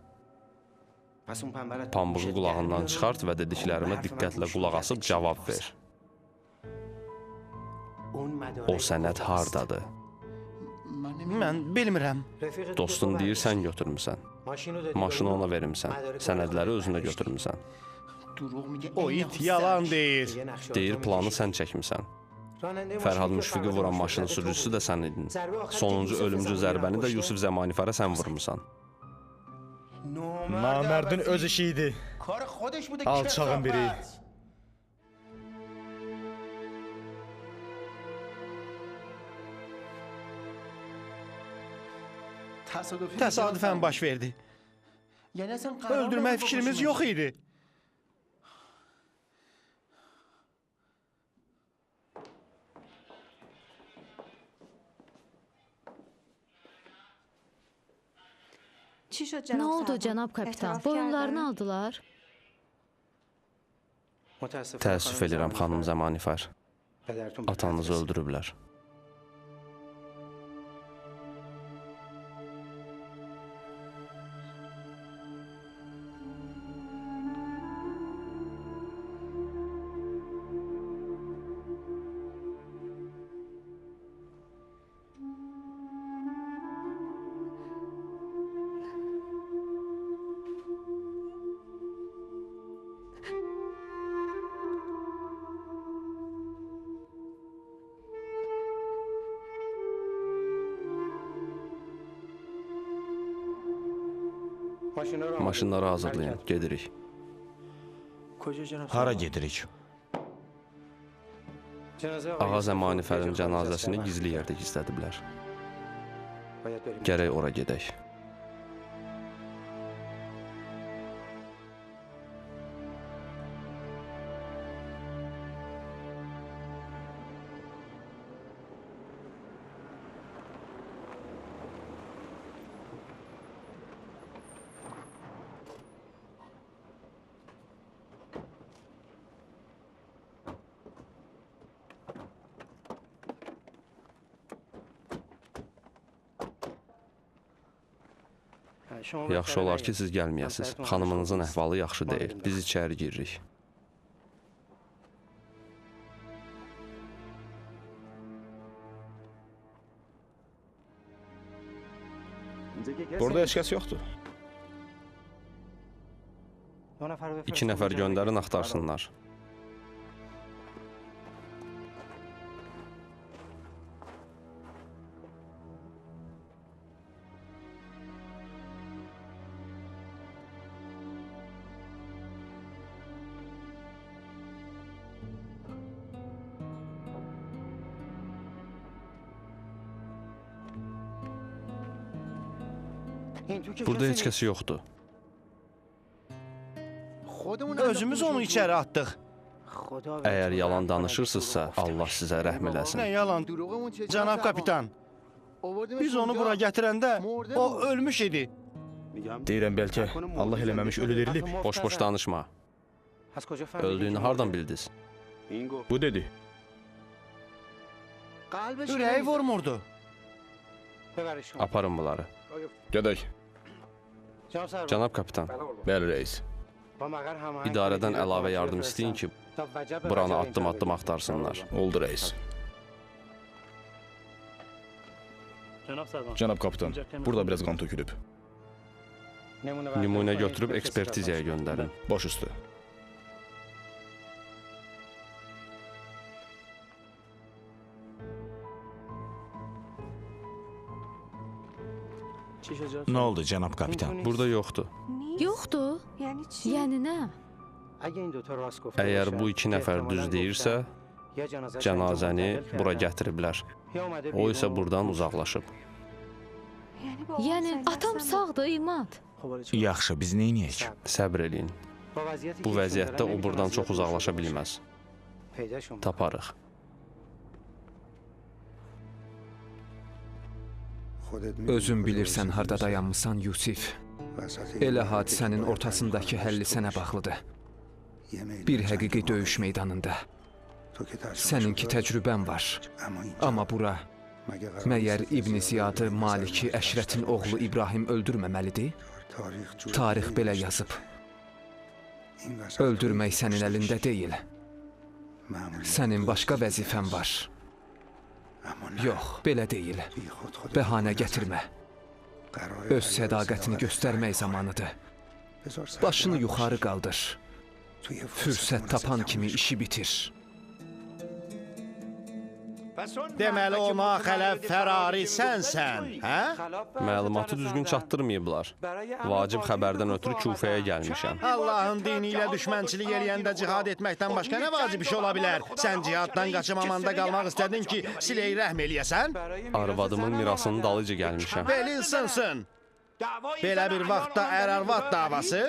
Pambığı qulağından çıxart və dediklərimə diqqətlə qulaq asıb cavab ver. O sənəd hardadır? Mən bilmirəm. Dostun deyir, sən götürmüsən. Maşını ona vermisən, sənədləri özündə götürmüsən. O it yalan deyir. Deyir, planı sən çəkmisən. Fərhad Müşfiqi vuran maşının sürücüsü də sən idin. Sonuncu ölümcül zərbəni də Yusuf Zəmanifərə sən vurmusan. Namərdin öz işi idi. Alçağın biri. Təsadüfən baş verdi. Öldürmək fikrimiz yox idi. Nə oldu, cənab kapitan? Boyunlarını aldılar. Təəssüf edirəm, xanım Zəmanifər. Atanızı öldürüblər. Maşınları hazırlayın, gedirik. Hara gedirik? Ağa Zəmanifərin cənazəsini gizli yerdə gizlədiblər. Gərək ora gedək. Yaxşı olar ki, siz gəlməyəsiniz. Xanımınızın əhvalı yaxşı deyil. Biz içəri giririk. Burada heç kəs yoxdur. 2 nəfər göndərin, axtarsınlar. Burada heç kəs yoxdur. Özümüz onu içəri atdıq. Əgər yalan danışırsınızsa, Allah sizə rəhm eləsin. Nə yalan, cənab kapitan? Biz onu bura gətirəndə o ölmüş idi. Deyirəm bəlkə Allah eləməmiş ölü dirilib. Boş-boş danışma. Öldüyünü hardan bildiniz? Bu dedi. Ürəyi vurmurdu. Aparın bunları. Gedək. Cənab kapitan. Bəli, rəis. İdarədən əlavə yardım istəyin ki, buranı addım-addım axtarsınlar. Oldu, rəis. Cənab kapitan, burada biraz qan tökülüb. Nümunə götürüb ekspertizaya göndərin. Baş üstə. Nə oldu, cənab kapitan? Burada yoxdur. Yoxdur? Yəni nə? Əgər bu 2 nəfər düz deyirsə, cənazəni bura gətiriblər. O isə buradan uzaqlaşıb. Yəni, atam sağdır, İmad. Yaxşı, biz nə eləyək? Səbr eləyin. Bu vəziyyətdə o buradan çox uzaqlaşa bilməz. Taparıq. Özün bilirsən harda dayanmısan, Yusif. Elə hadisənin ortasındakı həlli sənə bağlıdır. Bir həqiqi döyüş meydanında. Səninki təcrübən var. Amma bura, məyər İbn Ziyadı Maliki Əşrətin oğlu İbrahim öldürməməlidir? Tarix belə yazıb. Öldürmək sənin əlində deyil. Sənin başqa vəzifən var. Yox, belə deyil. Bəhanə gətirmə. Öz sədaqətini göstərmək zamanıdır. Başını yuxarı qaldır. Fürsət tapan kimi işi bitir. Deməli, ona xələf fərari sənsən, hə? Məlumatı düzgün çatdırmayıblar. Vacib xəbərdən ötürü Kufəyə gəlmişəm. Allahın dini ilə düşmənçilik eləyəndə cihad etməkdən başqa nə vacib iş ola bilər? Sən cihaddan qaçıb amanda qalmaq istədin ki, sileyi rəhm eləyəsən? Arvadımın mirasının dalıca gəlmişəm. Belin sınsın. Belə bir vaxtda ər-arvad davası?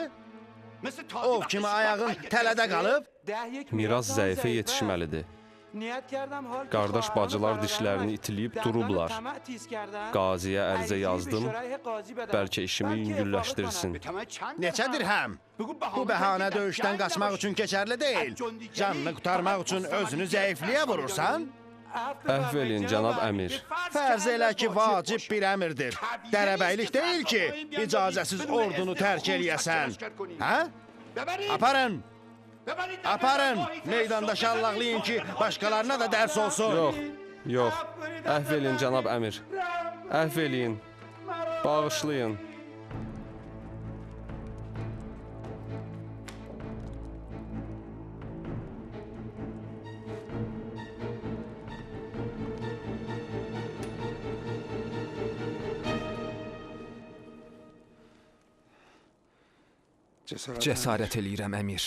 Ov kimi ayağın tələdə qalıb? Miras zəifə yetişməlidir. Qardaş bacılar dişlərini itiləyib durublar. Qaziyə ərizə yazdım, bəlkə işimi yüngülləşdirsin. Neçə dirhəm? Bu bəhanə döyüşdən qaçmaq üçün keçərli deyil. Canını qurtarmaq üçün özünü zəifliyə vurursan? Əhv eləyin, cənab əmir. Fərz elə ki, vacib bir əmirdir. Dərəbəylik deyil ki, icazəsiz ordunu tərk eləyəsən. Hə? Aparın! Aparın! Meydanda şallaqlayın ki, başqalarına da dərs olsun. Yox, yox. Əhv eləyin, cənab əmir. Əhv eləyin. Bağışlayın. Cəsarət eləyirəm, əmir.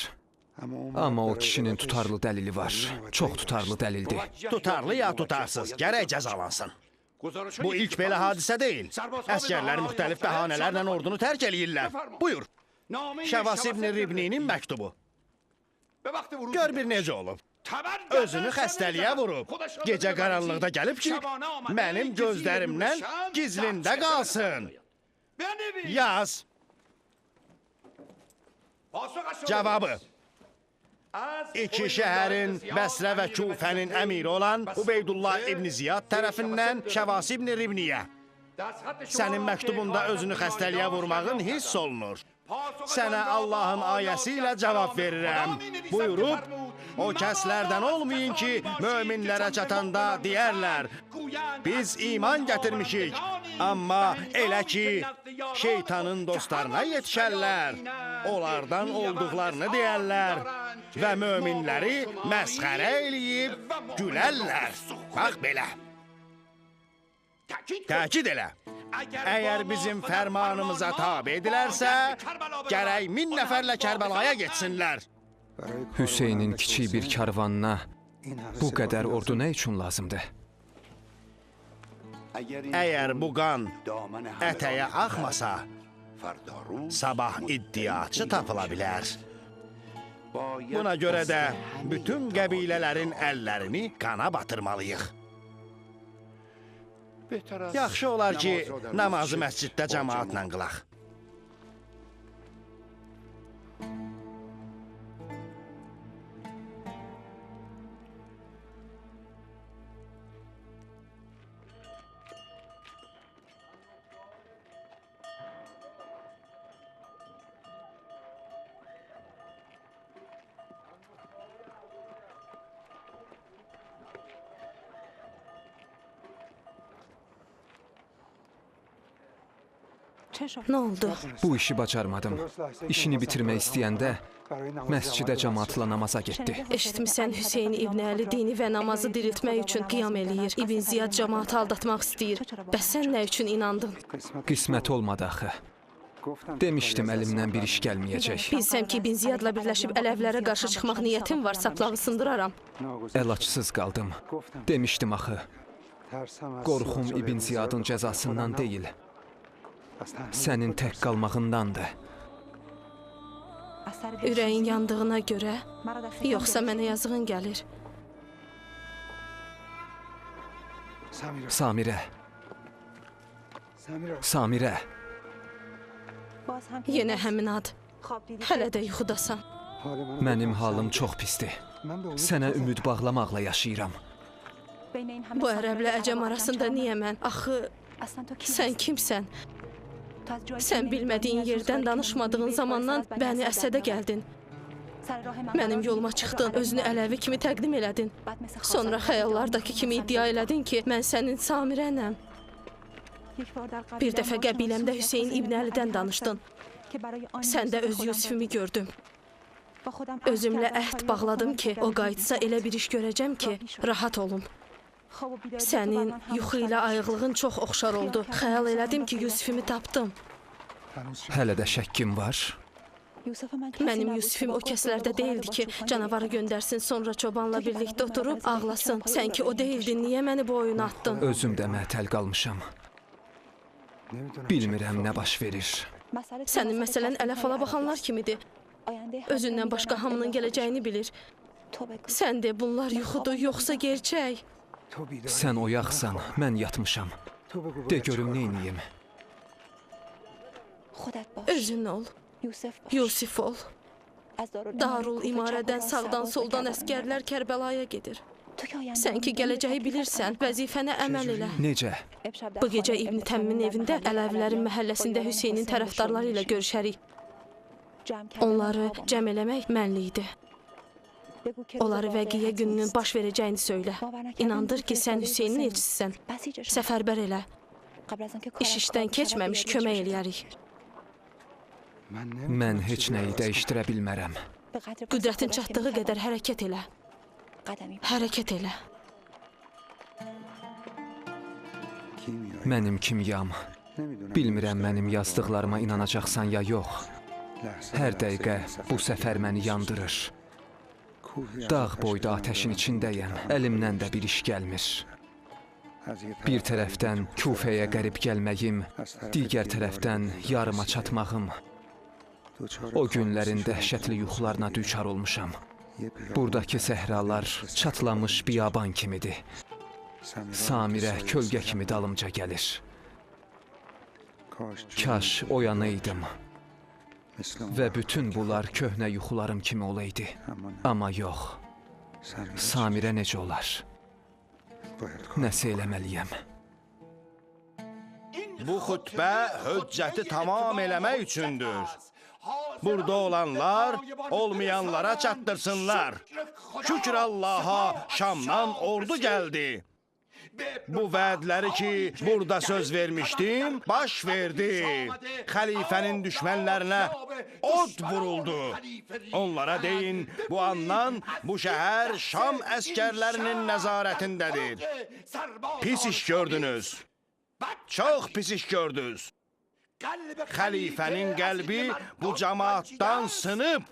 Amma o kişinin tutarlı dəlili var. Çox tutarlı dəlildir. Tutarlı ya tutarsız, gərək cəzalansın. Bu ilk belə hadisə deyil. Əsgərlər müxtəlif bəhanələrlə ordunu tərk eləyirlər. Buyur. Şəvas ibn Ribninin məktubu. Gör bir necə olub. Özünü xəstəliyə vurub. Gecə qaranlıqda gəlib ki, mənim gözlərimdən gizlində qalsın. Yaz. Cavabı. İki şəhərin, Bəsrə və Kufənin əmiri olan Ubeydullah ibn Ziyad tərəfindən Şəvas ibn Ribniyə. Sənin məktubunda özünü xəstəliyə vurmağın hiss olunur. Sənə Allahın ayəsi ilə cavab verirəm. Buyurub, o kəslərdən olmayın ki, möminlərə çatanda deyərlər, biz iman gətirmişik, amma elə ki, şeytanın dostlarına yetişərlər, onlardan olduqlarını deyərlər və möminləri məsxərə eləyib gülərlər. Bax belə. Təkid elə. Əgər bizim fərmanımıza tabe edilərsə, gərək 1000 nəfərlə Kərbəlaya getsinlər. Hüseynin kiçik bir karvanına bu qədər ordu nə üçün lazımdır? Əgər bu qan ətəyə axmasa, sabah iddiaçı tapıla bilər. Buna görə də bütün qəbilələrin əllərini qana batırmalıyıq. Yaxşı olar ki, namazı məsciddə cəmaatla qılaq. Nə oldu? Bu işi bacarmadım. İşini bitirmək istəyəndə məscidə cəmaatla namaza getdi. Eşitmisən, Hüseyn İbn Əli dini və namazı diriltmək üçün qiyam eləyir. İbn Ziyad cəmaatı aldatmaq istəyir. Bəs sən nə üçün inandın? Qismət olmadı axı. Demişdim, əlimdən bir iş gəlməyəcək. Bilsəm ki, İbn Ziyadla birləşib ələvlərə qarşı çıxmaq niyyətim var, saplağı sındıraram. Əlacsız qaldım. Demişdim axı. Qorxum İbn Ziyadın cəzasından deyil, sənin tək qalmağındandır. Ürəyin yandığına görə, yoxsa mənə yazığın gəlir? Samirə. Samirə. Yenə həmin ad. Hələ də yuxudasan. Mənim halım çox pisdir. Sənə ümid bağlamaqla yaşayıram. Bu ərəblə əcəm arasında niyə mən? Axı, sən kimsən? Sən bilmədiyin yerdən danışmadığın zamandan Bəni Əsədə gəldin. Mənim yoluma çıxdın, özünü ələvi kimi təqdim elədin. Sonra xəyallardakı kimi iddia elədin ki, mən sənin Samirənəm. Bir dəfə qəbiləmdə Hüseyn İbn Əlidən danışdın. Səndə öz Yusifimi gördüm. Özümlə əhd bağladım ki, o qayıtsa elə bir iş görəcəm ki, rahat olum. Sənin yuxu ilə ayıqlığın çox oxşar oldu. Xəyal elədim ki, Yusifimi tapdım. Hələ də şəkkim var. Mənim Yusifim o kəslərdə deyildi ki, canavarı göndərsin, sonra çobanla birlikdə oturub ağlasın. Sən ki o deyildin, niyə məni bu oyuna atdın? Özüm də mətəl qalmışam. Bilmirəm nə baş verir. Sənin məsələn ələ fala baxanlar kimidir. Özündən başqa hamının gələcəyini bilir. Sən de bunlar yuxudur, yoxsa gerçək? Sən oyaqsan, mən yatmışam. De görüm neyniyim? Özün ol, Yusif ol. Darul İmarədən sağdan soldan əskərlər Kərbəlaya gedir. Sən ki gələcəyi bilirsən, vəzifənə əməl elə. Necə? Bu gecə İbn Təmmin evində Ələvilərin məhəlləsində Hüseynin tərəfdarları ilə görüşərik. Onları cəm eləmək mənlikdir. Onları vəqiyyə gününün baş verəcəyini söylə. İnandır ki, sən Hüseynin elçisisən. Səfərbər elə. İş işdən keçməmiş kömək eləyərik. Mən heç nəyi dəyişdirə bilmərəm. Qüdrətin çatdığı qədər hərəkət elə. Hərəkət elə. Mənim kimyam. Bilmirəm mənim yazdıqlarıma inanacaqsan ya yox. Hər dəqiqə bu səfər məni yandırır. Dağ boyda atəşin içindəyəm. Əlimdən də bir iş gəlmir. Bir tərəfdən Kufəyə qərib gəlməyim, digər tərəfdən yarıma çatmağım. O günlərin dəhşətli yuxularına düçar olmuşam. Buradakı səhralar çatlamış biyaban kimidir. Samirə kölgə kimi dalımca gəlir. Kaş oyanaydım və bütün bunlar köhnə yuxularım kimi olaydı. Amma yox, Samirə necə olar? Nəsə eləməliyəm. Bu xütbə höccəti tamam eləmək üçündür. Burada olanlar olmayanlara çatdırsınlar. Şükür Allaha, Şamdan ordu gəldi. Bu vədləri ki, burada söz vermişdim, baş verdi. Xəlifənin düşmənlərinə od vuruldu. Onlara deyin, bu andan bu şəhər Şam əskərlərinin nəzarətindədir. Pis iş gördünüz. Çox pis iş gördünüz. Xəlifənin qəlbi bu cəmaatdan sınıb.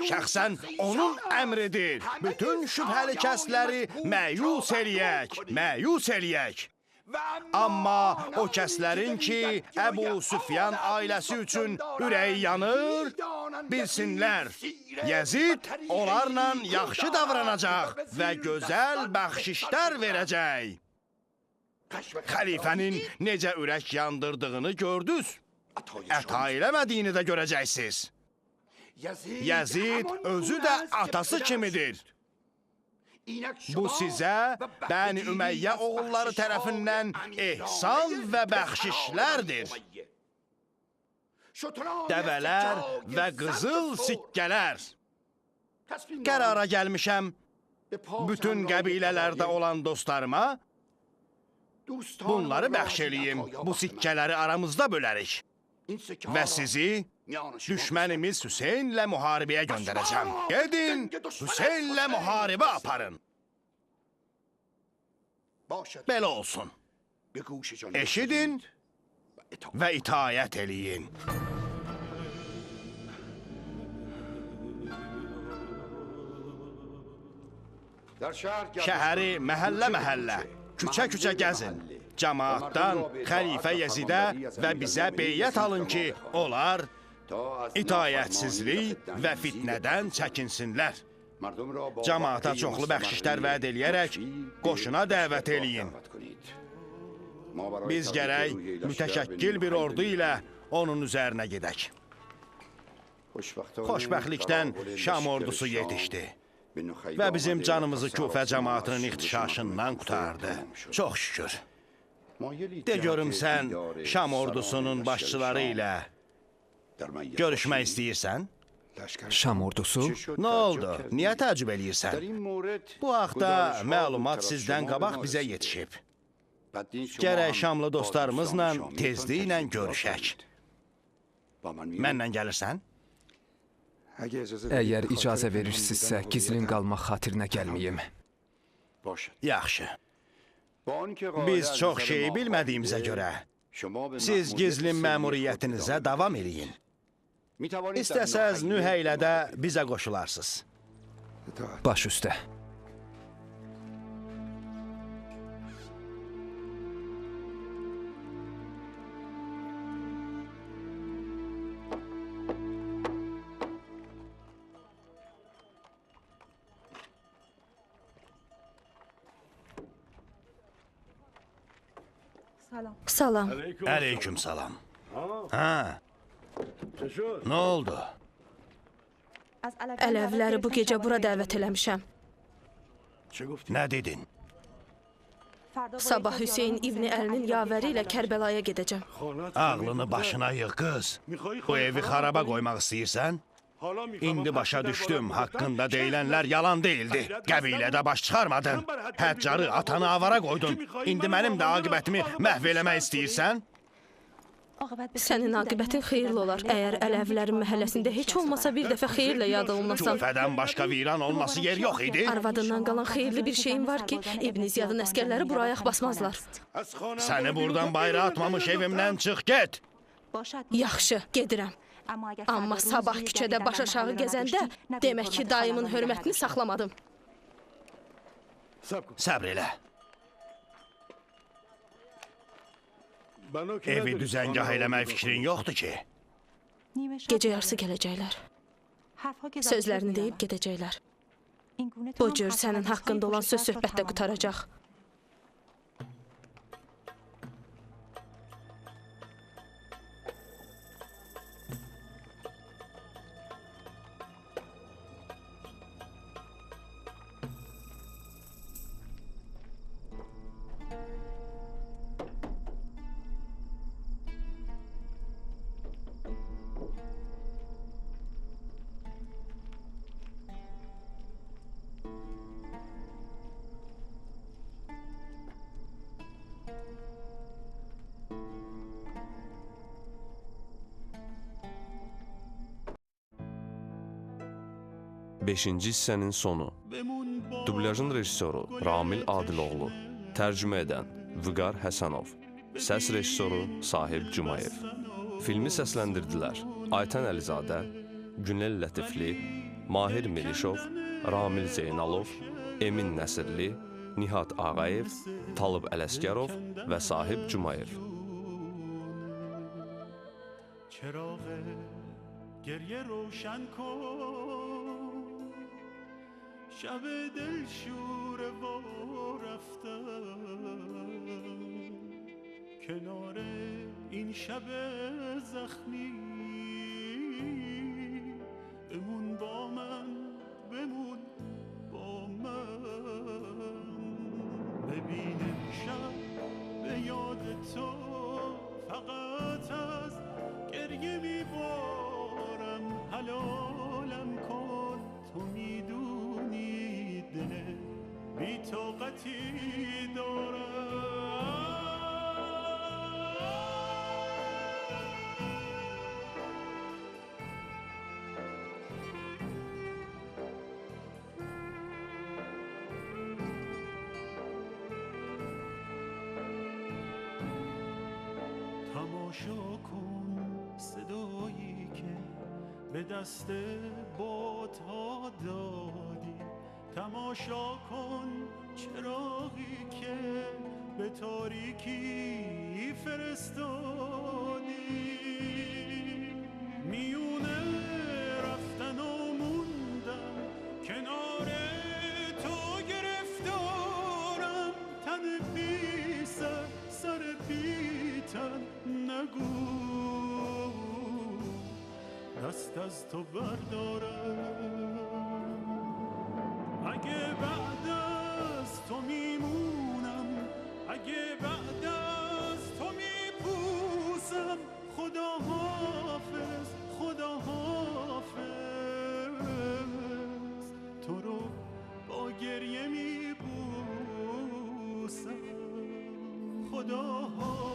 Şəxsən onun əmridir. Bütün şübhəli kəsləri məyus eləyək, məyus eləyək. Amma o kəslərin ki, Əbu Süfyan ailəsi üçün ürəyi yanır, bilsinlər, Yəzid onlarla yaxşı davranacaq və gözəl bəxşişlər verəcək. Xəlifənin necə ürək yandırdığını gördünüz, əta eləmədiyini də görəcəksiniz. Yəzid özü də atası kimidir. Bu sizə Bəni Üməyyə oğulları tərəfindən ehsan və bəxşişlərdir. Dəvələr və qızıl sikkələr. Qərara gəlmişəm, bütün qəbilələrdə olan dostlarıma bunları bəxş eləyim, bu sikkələri aramızda bölərik və sizi düşmənimiz Hüseynlə müharibəyə göndərəcəm. Gedin, Hüseynlə müharibə aparın. Belə olsun. Eşidin və itaət eləyin. Şəhəri məhəllə-məhəllə, küçə-küçə gəzin. Cəmaatdan xəlifə Yəzidə və bizə beyyət alın ki, onlar itaətsizlik və fitnədən çəkinsinlər. Cəmaata çoxlu bəxşişlər vəd eləyərək qoşuna dəvət eləyin. Biz gərək mütəşəkkil bir ordu ilə onun üzərinə gedək. Xoşbəxtlikdən Şam ordusu yetişdi və bizim canımızı Kufə cəmaatının ixtişaşından qurtardı. Çox şükür. De görüm sən Şam ordusunun başçıları ilə görüşmək istəyirsən? Şam ordusu? Nə oldu? Niyə təəccüb eləyirsən? Bu haqda məlumat sizdən qabaq bizə yetişib. Gərək Şamlı dostlarımızla tezliklə görüşək. Mənlə gəlirsən? Əgər icazə verirsinizsə, gizlin qalmaq xatirinə gəlməyim. Yaxşı. Biz çox şeyi bilmədiyimizə görə, siz gizlin məmuriyyətinizə davam eləyin. İstəsəz Nüheylə də bizə qoşularsınız. Baş üstə. Salam. Əleyküm salam. Hə? Nə oldu? Ələvləri bu gecə bura dəvət eləmişəm. Nə dedin? Sabah Hüseyn İbni Əlinin yavəri ilə Kərbəlaya gedəcəm. Ağlını başına yığ, qız. Bu evi xaraba qoymaq istəyirsən? İndi başa düşdüm, haqqında deyilənlər yalan deyildi. Qəbilədə baş çıxarmadın. Həccarı, atanı avara qoydun. İndi mənim də aqibətimi məhv eləmək istəyirsən? Sənin aqibətin xeyirli olar. Əgər Ələvlərin məhəlləsində heç olmasa bir dəfə xeyirlə yad olunmasan. Küfədən başqa viran olması yer yox idi. Arvadından qalan xeyirli bir şeyin var ki, İbn Ziyadın əsgərləri bura ayaq basmazlar. Səni buradan bayıra atmamış evimdən çıx, get. Yaxşı, gedirəm. Amma sabah küçədə baş aşağı gəzəndə, demək ki, dayımın hörmətini saxlamadım. Səbr elə. Evi düzəngah eləmək fikrin yoxdur ki? Gecə yarısı gələcəklər. Sözlərini deyib gedəcəklər. Bu cür sənin haqqında olan söz söhbət də qurtaracaq. Beşinci hissənin sonu. Dublyajın rejissoru Ramil Adiloğlu, tərcümə edən Vüqar Həsənov, səs rejissoru Sahib Cumayev. Filmi səsləndirdilər Aytən Əlizadə, Günel Lətifli, Mahir Mirişov, Ramil Zeynalov, Emin Nəsirli, Nihat Ağayev, Talib Ələsgərov və Sahib Cumayev. گریه روشن کن شب دلشوره و رفتم کنار این شب زخمی بمون با من بمون با من ببین امشب به یاد تو فقط از گریه میبارم حلالم کن تو میدونی دل بی طاقتی دارم. تماشا کن صدایی که به دست بادها دادی، تماشا کن چراغی که به تاریکی فرستادی. میونه رفتن و موندم کنار تو گرفتارم، تن بی سر سر بی تن نگو دست از تو بردارم. اگه بعد از تو میمونم، اگه بعد از تو میپوسم، خدا حافظ خدا حافظ تو رو با گریه میبوسم. خدا حافظ.